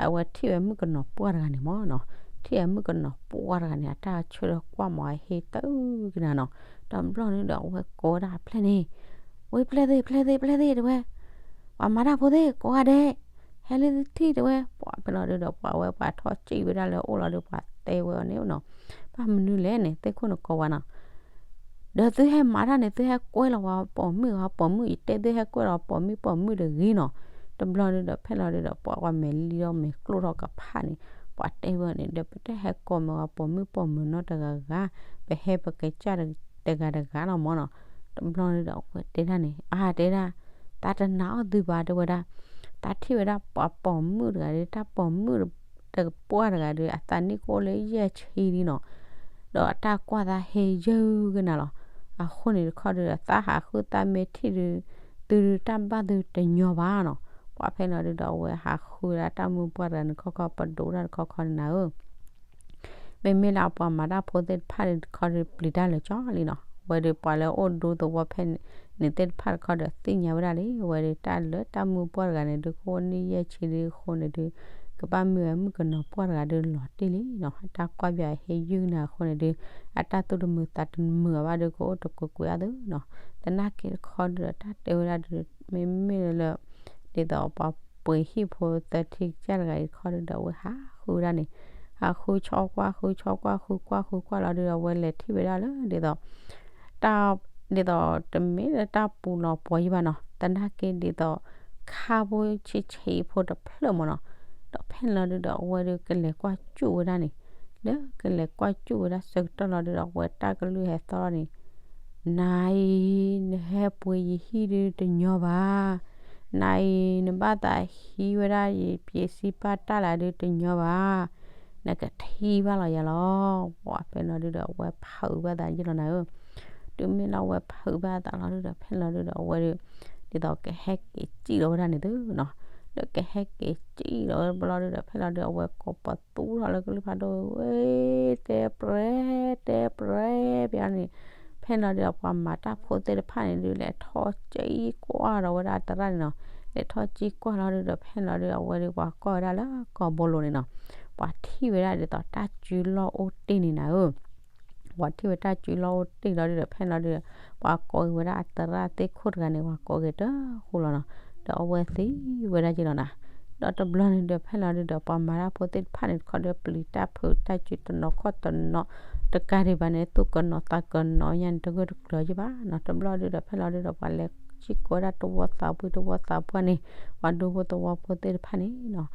အဝဲထံၣ်ဝဲမုၣ်ကနီၤပှၢ်တဂၤန့ၣ်မၢ်နီၤ. ထံၣ်ဝဲမုၣ်ကနီၤပှၢ်တဂၤန့ၣ် အတၢ်ဆၢထၢၣ်ကွၢ်မး အဟ့ၣ်တၢ်အုၣ်ကနၤနီၤ. တဘျီဒုဒီး အဝဲကိးဝဲဒၣ်အပျဲၢ်န့ၣ် ဝဲပျဲၢ်သ့ၣ် ပျဲၢ်သ့ၣ် ပျဲၢ်သ့ၣ် တဲဝဲ ပှၤမၤတၢ်ဖိသ့ၣ် ကိးဂၤဒဲး ဟဲလၢထံၣ်တဲဝဲ ပှၤဖဲလီၤဒုဒီး ပှၤဝဲပှၤထီၣ်စံၣ်ဝဲဒၣ်လၢအအိၣ်လီၤဒု ပှၤတဲဝဲအီၤန့ၣ်နီၤ. ဘၣ်မနုၤလဲၣ်န့ၣ် သ့ၣ်ခိၣ်န့ၣ်ကိးဝဲနီၤ. ဒီးသုဟဲမၤတၢ်န့ၣ် သုဟဲကွဲလီၤဝဲပိာ်မုၣ်ဂၤပိာ်မုၣ် ယတဲသုဟဲကွဲလီၤပိာ်မုၣ်ပိာ်မုၣ်တဂ့ၤနီၤ. တဘျီဒုဒီးဖဲလီၤဒုဒီး ပှၤဝဲမဲာ်လံဒီးမဲာ်ကျိၣ်ထီၣ်ကဖၣ်န့ၣ် ပှၤတဲဝဲန့ၣ် ဒီးပတဟဲကိးမုၢ်ဂၤပိာ်မုၣ်ပိာ်မုၣ်နီတဂၤဂၤ ပဟဲပကစၢ်တဂၤတဂၤလီၤမၢ်နီၤ. တဘျီဒုဒီးအဝဲတဲဒၣ်န့ၣ် အါတဲဒၣ် သးတနာ်အီၤသုဘၣ်တဲဝဲဒၣ် သးထံၣ်ဝဲဒၣ်ပှၤပိာ်မုၣ်တဂၤဒီး တၢ်ပိာ်မုၣ်တပှၢ်တဂၤဒီး အသးနံၣ်ကအိၣ်လၢယဲၢ်ဆံလံနီၤ. ဒီးအတၢ်ကွၢ်သးဟ့ယုၢ်ကနၤလီၤ. အဃိန့ၣ်တခီဒုဒီး သးဟးဃုသးမ့ၢ်ထံၣ်ဒု သုဒုတၢ်ဘၣ်သုတညီဘၣ်နီၤ. ပှၤဖဲလီၤဒုဒီး အဝဲဟးဃုဒၣ်တၢ်မုၢ်ပှၢ်တဂၤန့ၣ်ခီခီ ပဒိးဒၣ်တခီခီန့ၣ်နၤဧၢ မ့မ့ၢ်လၢအပှၤမၤတၢ်ဖိသ့ၣ်တဖၣ်ဒုတခီဒု ပျံၤတၢ်လၢာ်ကၠီလံနီၤ. ဝဲဒုးပှၤလၢအိၣ်ဒိသဝီဖဲန့ၣ်သ့ၣ်တဖၣ်တခီဒီး သ့ၣ်ညါဝဲဒၣ်လံ. ဝဲဒုးတၢ်လၢတၢ်မုၢ်ပှၢ်တဂၤန့ၣ်ဒု ကအိၣ်နံၣ်ယဲၢ်ဆံဒုအဃိန့ၣ်ဒု ကဘၣ်မ့ၢ်ဝဲမုၣ်ကနီၤပှၢ်တဂၤဒုလီၤတံၢ်လံနီၤ. အတၢ်ကွၢ်ပၠးဟ့ယုၢ်ကနၤအဃိန့ၣ်ဒု အတၢ်သူၣ်တမုာ်သးတမုာ်အဘၣ်ဒု ကအိၣ်တကွ့ၢ်ကွ့ၢ်အသိးနီၤ. သနာ်က့တခီဒုဒီး တၢ်တဲဝဲဒၣ်ဒု မ့မ့ၢ်လၢ ဒ်သိးပှၤ ပှ့ၤဟံၣ်ဖိသၢထံကစၢ်တဂၤအံၤတခီဒုဒီး အဝဲဟးဃုဝဲဒၣ်န့ၣ်, ဟးဃုဆီကွၢ်ဃုဆီကွၢ်ဃုကွၢ်ဃုကွၢ်လီၤဒုဒီး အဝဲလဲၤထံၣ်ဝဲဒၣ်လၢဒ်သိး တၢ် ဒ်သိးတမ့ၢ်လၢတၢ်ပူၤလီၤပှီၤယံၤဘၣ်နီၤ, သနာ်က့ဒ်သိး ခါဖိဆံးဆံးဖိတဖျၢၣ်မ့ၢ်နီၤ, ဒီးဖဲန့ၣ်လီၤဒုဒီး အဝဲဒုကလဲၤကွၢ်စူၣ်ဝဲဒၣ်န့ၣ်, လၢကလဲၤကွၢ်စူၣ်ဝဲဒၣ်ဆၢကတီၢ်လီၤဒုဒီး အဝဲတၢ်ကလုၢ်ဟဲသီၣ်ထီၣ်န့ၣ်, နၤအံၤ နဟဲပှ့ၤယဟံၣ်ဒုတညီဘၣ်, နၤအံၤ နဘၣ်သးဟံးဝဲဒၣ်ယပၠ့ၤစံပၢ်တၢ်လၢဒုတညီဘၣ်, နကထံၣ်ဘၣ်လီၤယၤလီၤ. ပှၤဖဲန့ၣ်လီၤဒုဒီး အဝဲဖုးဘၣ်သးယ့ၢ်လီၤနၤဧၢ, တုၤမ့ၢ်လၢအဝဲဖုးဘၣ်သးလီၤဒုဒီး ဖဲန့ၣ်လီၤဒုဒီး အဝဲဒု ဒ်သိးကဟဲက့ၤစံၣ်လီၤဝဲဒၣ်န့ၣ်သုနီၤ, လၢကဟဲက့ၤစံၣ်လီၤဝဲတဘျီလီၤဒုဒီး ဖဲန့ၣ်လီၤဒု အဝဲကိးပသူထီၣ်လၢကလုၢ်ဖးဒိၣ် ဝဲ တဲပြဲ တဲပြဲ ပန့ၣ်, ဖဲန့ၣ်လီၤဒုဒီး ပှၤမၤတၢ်ဖိသ့ၣ်တဖၣ်န့ၣ်ဒု လဲၤထီၣ်စံၣ်ကွၢ်ဒီးဝဲဒၣ်အသရၣ်န့ၣ်နီၤ, လဲၤထီၣ်စံၣ်ကွၢ်လီၤဒုဒီး ဖဲန့ၣ်လီၤဒု အဝဲဒု ပှၤကွၢ်ဝဲဒၣ်လၢကိာ်ဘိလိၤန့ၣ်နီၤ, ပှၤထံၣ်ဝဲဒၣ်ဒ်သိးတၢ်စုလီၢ်အိၣ်တ့ၢ်န့ၣ်နၤဧၢ ပှၤထံၣ်ဝဲတၢ်စုလီၢ်အိၣ်တ့ၢ်လီၤဒုဒီး ဖဲန့ၣ်လီၤဒုဒီး ပှၤကိးက့ၤဝဲဒၣ်အသရၣ်သ့ၣ်ခိၣ်တဂၤန့ၣ် ပှၤကိးက့ၤတဃူလီၤနီၤ, ဒီးအဝဲသံဝဲဒၣ်ယ့ၢ်လီၤနၤ, ဒီးတဘျီန့ၣ်ဒုဒီး ဖဲန့ၣ်လီၤဒုဒီး ပှၤမၤတၢ်ဖိသ့ၣ်တဖၣ်န့ၣ်တခီဒု ပျံၤတၢ်ဖုးတၢ်စုတနီၤခီၣ်တနီၤ, တကးဒံးဘၣ်န့ၣ် သူၣ်ကနီၤသးကနီၤညါန့ၣ် တဂၢၢ်တကျၢၤယ့ၢ်ဘၣ်နီၤ, တဘျီဒုဒီး ဖဲန့ၣ်လီၤဒုဒီး ပှၤလဲၤစံၣ်ကိးဝဲဒၣ်တဝီသးပှၢ်တဝီသးပှၢ်န့ၣ်, ပှၤဒူဖိသဝီဖိသ့ၣ်တဖၣ်န့ၣ်နီၤ,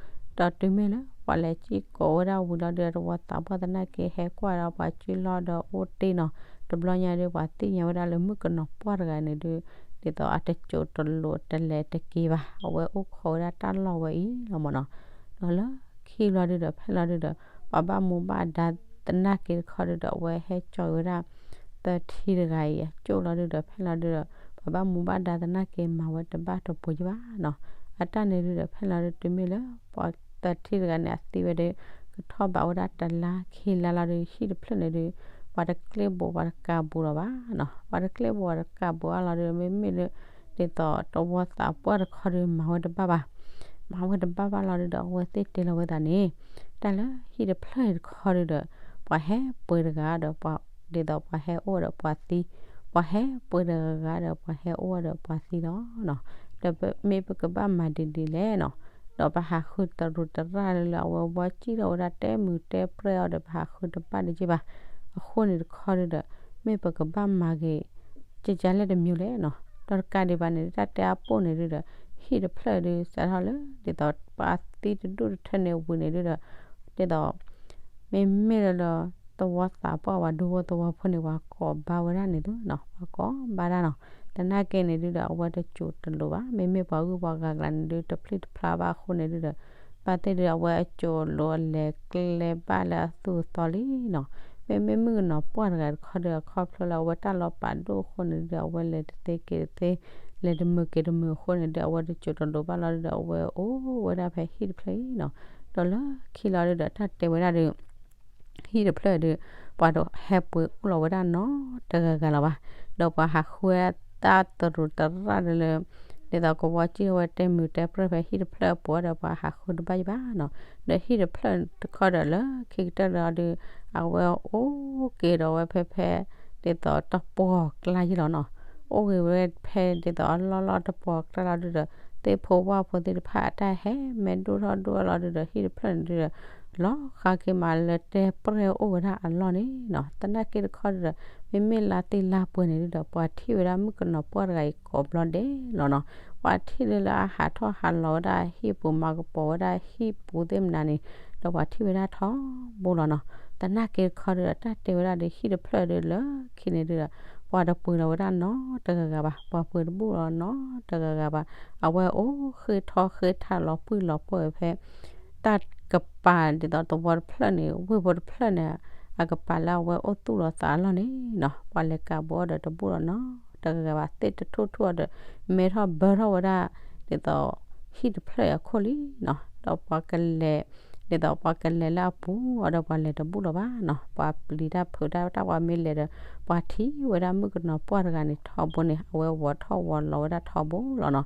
ဒီးတုၤမ့ၢ်လၢ ပှၤလဲၤစံၣ်ကိးဝဲဒၣ်ဝံၤလီၤဒုဒီး တဝီသးပှၢ်သနာ်က့ဟဲကွၢ်ဒီးပှၤစုလီၢ်ဒီးအိၣ်တ့ၢ်နီၤ, တဘျီညါဒု ပှၤသ့ၣ်ညါဝဲဒၣ်လၢမုၣ်ကနီၤပှၢ်တဂၤန့ၣ်ဒု ဒ်သိးအတစိၤတလိၤတလဲၤတက့ၤဘၣ်, အဝဲအိၣ်ခိးဝဲဒၣ်တၢ်လီၢ်ဝဲအံၤလီၤမ့ၢ်နီၤ, ဒီးလၢခံလီၤဒုဒီး ဖဲလီၤဒုဒီး ပှၤဘၣ်မူဘၣ်ဒါသနာ်က့တခီဒုဒီး အဝဲဟဲစိာ်ဝဲဒၣ် သၢထံတဂၤအံၤအစိၣ်လီၤဒုဒီး ဖဲလီၤဒုဒီး ပှၤဘၣ်မူဘၣ်ဒါသနာ်က့မၤဝဲတဘၣ်တပှဲၤယံၤဘၣ်နီၤ, အတၢ်န့ၣ်ဒုဒီး ဖဲလီၤဒုတုၤမ့ၢ်လၢ ပှၤသၢထံတဂၤန့ၣ် အသံဝဲဒု ကထီၣ်ဘးဝဲဒၣ်တလါခံလါလီၤဒု ဟံၣ်တဖျၢၣ်န့ၣ်ဒု ပှၤတကျ့ဘိးပှၤတကးဘူးလီၤဘၣ်နီၤ, ပှၤတကျ့ဘိးပှၤတကးဘူးအါလီၤဒု မ့မ့ၢ်လၢ ဒ်သိးတဝီသးပှၢ်တခီဒု မၤဝဲတဘၣ်ဘၣ်, မၤဝဲတဘၣ်ဘၣ်လီၤဒုဒီး အဝဲသ့ၣ်တဲလီၤဝဲသးန့ၣ်, တၢ်လၢဟံၣ်တဖျၢၣ်တခီဒုဒီး ပှၤဟဲပှ့ၤတဂၤဒီး ဒ်သိးပှၤဟဲအိၣ်ဒီးပှၤသံ, ပှၤဟဲပှ့ၤတဂၤဒီး ပှၤဟဲအိၣ်ဒီးပှၤသံလီၤနီၤ, ဒီးမ့ၢ်ပကဘၣ်မၤဒ်ဒ်လဲၣ်နီၤ, ဒီးပဟးဃုတရူးတရၣ်လၢအဝဲဝီစံၣ်ထီၣ်ဝဲဒၣ်တဲမုာ်တဲပြဲၢ်အီၤဒီး ပဟးဃုတဘၣ်တယံၤဘၣ်, အဃိန့ၣ်တခီဒုဒီး မ့ၢ်ပကဘၣ်မၤဂ့ၤ ကကလဲၣ်တမံၤလဲၣ်နီၤ, ဒီးတကးဒံးဘၣ်န့ၣ် တၢ်တဲအပိၢ်န့ၣ်ဒုဒီး ဟံၣ်တဖျၢၣ်ဒု စးထီၣ်လၢ ဒ်သိးပှၤသံတဒူၣ်တထၢန့ၣ်ဝံၤန့ၣ်ဒုဒီး ဒ်သိး မ့မ့ၢ်လၢလၢ သဝီသးပှၢ်ပှၤဒူဖိသဝီဖိန့ၣ် ပှၤကိးဘၣ်ဝဲဒၣ်န့ၣ်သုနီၤ, ပှၤကိးဘၣ်ဒၣ်နီၤ, သနာ်က့န့ၣ်ဒုဒီး အဝဲတစိၤတလိၤဘၣ်, မ့မ့ၢ်ပှၤဂုၤပှၤဂၤကျါန့ၣ်ဒု တဖျံၣ်တဖျါဘၣ်အဃိန့ၣ်ဒုဒီး ဘၣ်သ့ၣ်ဒု အဝဲအစိၤလိၤအလဲၤကျဲဘၣ်လၢအသူၣ်အသီလံနီၤ, မ့မ့ၢ်မုၣ်ကနီၤပှၢ်တဂၤတခီဒု အခီဖျိလၢအဝဲတၢ်လီၤပာ်ဒိၣ်အဃိန့ၣ်ဒု အဝဲလဲၤတသ့က့ၤတသ့, လဲၤတမုာ်က့ၤတမုာ်အဃိန့ၣ်ဒု အဝဲတစိၤတလိၤဘၣ်လီၤဒုဒီး အဝဲအိၣ်ဝဲဒၣ်ဖဲဟံၣ်တဖျၢၣ်အံၤနီၤ, ဒီးလၢခံလီၤဒုဒီး တၢ်တဲဝဲဒၣ်ဒု ဟံၣ်တဖျၢၣ်ဒု ပှၤတဟဲပှ့ၤအိၣ်လီၤဝဲဒၣ်နီတဂၤဂၤလီၤဘၣ်, ဒီးပှၤဟးဃုဝဲတၢ်တရူးတရၣ်ဒုလၢ ဒ်သိးကဝီၤစံၣ်ဝဲတဲမုာ်တဲပြဲၢ်ဖဲဟံၣ်တဖျၢၣ်အပူၤဒီး ပှၤဟးဃုတဘၣ်ယံၤဘၣ်နီၤ, ဒီးဟံၣ်တဖျၢၣ်တခီဒီးလၢခံကတၢၢ်ဒီးဒု အဝဲအိၣ်က့ၤဒီးဝဲဖဲဖဲ ဒ်သိးတပှီၢ်ကျါယံၤလီၤနီၤ, အိၣ်ဂ့ၤဝဲဖဲဒ်သိးအလီၢ်လီၢ်တပှီၢ်ကျါလီၤဒုဒီး သ့ၣ်ဖိဝၣ်ဖိသ့ၣ်တဖၣ်အတၢ်ဟဲမဲာ်ဒိၣ်ထီၣ်ဒိၣ်အလီၤဒုဒီး ဟံၣ်တဖျၢၣ်န့ၣ်ဒုဒီး လီၤဃးက့ၤမးလၢတဲပြဲၢ်အိၣ်ဝဲဒၣ်အလီၢ်န့ၣ်နီၤ, သနာ်က့တခီဒုဒီး မ့မ့ၢ်လါသ့ၣ်လါပှဲၤန့ၣ်ဒုဒီး ပှၤထံၣ်ဝဲဒၣ်မုၣ်ကနီၤပှၢ်တဂၤအံၤကိးဘျီဒဲးလီၤနီၤ, ပှၤထံၣ်ဒုလၢအဟးထီၣ်ဟးလီၤဝဲဒၣ်ဟံၣ်ပူၤ မၤကပီၤဝဲဒၣ်ဟံၣ်ပူၤသ့ၣ်မနုၤန့ၣ် ဒီးပှၤထံၣ်ဝဲဒၣ်ထီဘိလီၤနီၤ, သနာ်က့တခီဒုဒီး တၢ်တဲဝဲဒၣ်ဒု ဟံၣ်တဖျၢၣ်ဒုလၢခံန့ၣ်ဒုဒီး ပှၤတပှ့ၤလီၤဝဲဒၣ်နီတဂၤဂၤဘၣ်, ပှၤပှ့ၤတဘူၣ်လီၤနီတဂၤဂၤဘၣ်, အဝဲအိၣ်ဃ့ထီဃ့ထးလီၤပှံၢ်လီၤပှီၢ်ဝဲဖဲ တၢ်ကပၤဒ်သိးသဝီတဖျၢၣ်န့ၣ် ဝ့ၢ်ဖိတဖျၢၣ်န့ၣ် အကပၤလၢအဝဲအိၣ်သူၣ်လီၤသးအလီၢ်န့ၣ်နီၤ, ပှၤလဲၤကးဘိအီၤဒီးတဘူၣ်လီၤနီတဂၤဂၤဘၣ်, သ့ၣ်တထူၣ်ထူၣ်အီၤဒီး မဲထီၣ်ဘၢထီၣ်ဝဲဒၣ် ဒ်သိး ဟံၣ်တဖျၢၣ်အံၤအခိၣ်လံနီၤ, ဒီးပှၤကလဲၤ ဒ်သိးပှၤကလဲၤလၢအပူၤအီၤဒီး ပှၤလဲၤတဘူၣ်လီၤဘၣ်နီၤ, ပှၤပျံၤတၢ်ဖုးတၢ် တၢ်ပှၤမ့ၢ်လဲၤဒီး ပှၤထံၣ်ဝဲဒၣ်မုၣ်ကနီၤပှၢ်တဂၤန့ၣ်ထီဘိန့ၣ် အဝဲဝီၤထီၣ်ဝီၤလီၤဝဲဒၣ်ထီဘိလီၤနီၤ,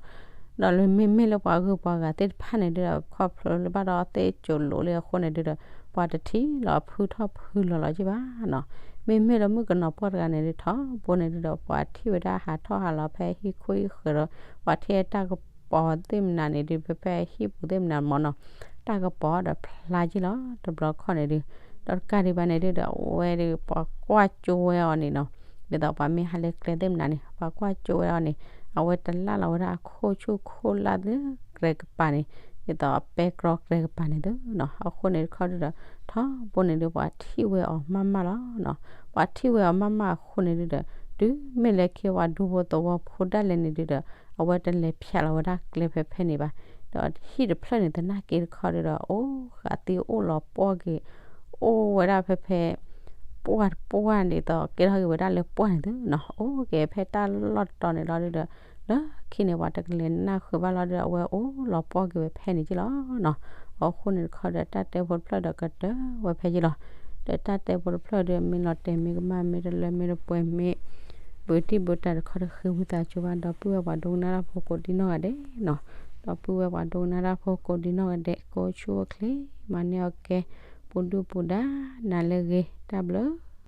ဒီးလၢမ့မ့ၢ်လၢပှၤဂုၤပှၤဂၤသ့ၣ်တဖၣ်န့ၣ်ဒုဒီး ခီဖျိလၢဘၣ်ဒီးသ့ၣ်စိၤလိၤလံအဃိန့ၣ်ဒုဒီး ပှၤတထံၣ်လီၤဖုထီၣ်ဖုလီၤလီၤက့ၤဘၣ်နီၤ, မ့မ့ၢ်လၢမုၣ်ကနီၤပှၢ်တဂၤန့ၣ်ဒု ထီဘိန့ၣ်ဒုဒီး ပှၤထံၣ်ဝဲဒၣ်ဟးထီၣ်ဟးလီၤဖဲဟံၣ်ခိၣ်ဟံၣ်ဃၢၤဒီး ပှၤထံၣ်တၢ်က တၢ်ကပီၤသ့ၣ်မနုၤန့ၣ်ဒုး ဖဲဖဲဟံၣ်ပူၤသ့ၣ်မနုၤမ့ၢ်နီၤ, တၢ်ကပီၤဒီးဖျါက့ၤလီၤ တဘျီခီၣ်န့ၣ်ဒုး, ဒီးတကးဒံးဘၣ်န့ၣ်ဒုးဒီး အဝဲဒုး ပှၤကွၢ်ကၠိဝဲအီၤန့ၣ်နီၤ, ဒ်သိးပှၤမ့ၢ်ဟးလၢကျဲသ့ၣ်မနုၤန့ၣ် ပှၤကွၢ်ကၠိဝဲအီၤန့ၣ် အဝဲတလၢ်လီၤဝဲဒၣ်အခိၣ်ဆူၣ်ခိၣ်လၢ်သ့ၣ် ကြဲးကပၤန့ၣ်, ဒ်သိးအပဲတြီကြဲးကပၤန့ၣ်သုနီၤ, အဃိန့ၣ်တခီဒုးဒီး ထီဘိန့ၣ်ဒုး ပှၤထံၣ်ဝဲအီၤမးမးလီၤနီၤ, ပှၤထံၣ်ဝဲအီၤမးမးအဃိန့ၣ်ဒုးဒီး တုၤမ့ၢ်လၢခံပှၤဒူဖိသဝီဖိဒၣ်လဲာ်န့ၣ်ဒုးဒီး အဝဲတလဲၤဖျးလီၤဝဲဒၣ်ကျဲဖဲဖဲန့ၣ်ဘၣ်, ဒီးဟံၣ်တဖျၢၣ်န့ၣ် သနာ်က့တခီဒုးဒီး အိၣ်ဃာ်သံအိၣ်လီၤပှီၢ်က့ၤ, အိၣ်ဝဲဒၣ်ဖဲဖဲ ပှၢ်တပှၢ်ဒ်သိး ကဲထီၣ်က့ၤဝဲဒၣ်လၢပှၢ်န့ၣ်သုနီၤ, အိၣ်က့ၤဖဲတၢ်လီၢ်တတီၤန့ၣ်လီၤဒုးဒီး လၢခံန့ၣ် ပှၤတကလဲၤနၢ်ဃုာ်ဘၣ်လီၤဒုးဒီး အဝဲအိၣ်လီၤပှီၢ်က့ၤဝဲဖဲန့ၣ်က့လီၤနီၤ, အဃိန့ၣ်တခီဒီး တၢ်တဲဖိတဖျၢၣ်ဒီးကတၢၢ်ဝဲဖဲက့လီၤ, ဒီးတၢ်တဲဖိတဖျၢၣ်ဒီး မ့ၢ်လီၤတဲာ်မ့ၢ်ကမၣ်မ့ၢ်တလၢမ့ၢ်တပှဲၤမ့ၢ် ဘူးတံၢ်ဘူးတၢ်တခီဒီး ဃ့ဝံသးစူၤဘၣ် ဒီပုၢ်ဝဲၢ်ပှၤဒိကနၣ်တၢ်ဖိကိးဒံနီၢ်ဂၤဒဲးနီၤ, ဒီပုၢ်ဝဲၢ်ပှၤဒိကနၣ်တၢ်ဖိကိးဒံနီၢ်ဂၤဒဲး ကိးဆူၣ်အိၣ်ချ့ မၤန့ၢ်အီၣ်ကဲ ပူၤဒုၣ်ပူၤဒါ နၤလၢအဂ့ၤ တၢ်ဘျုး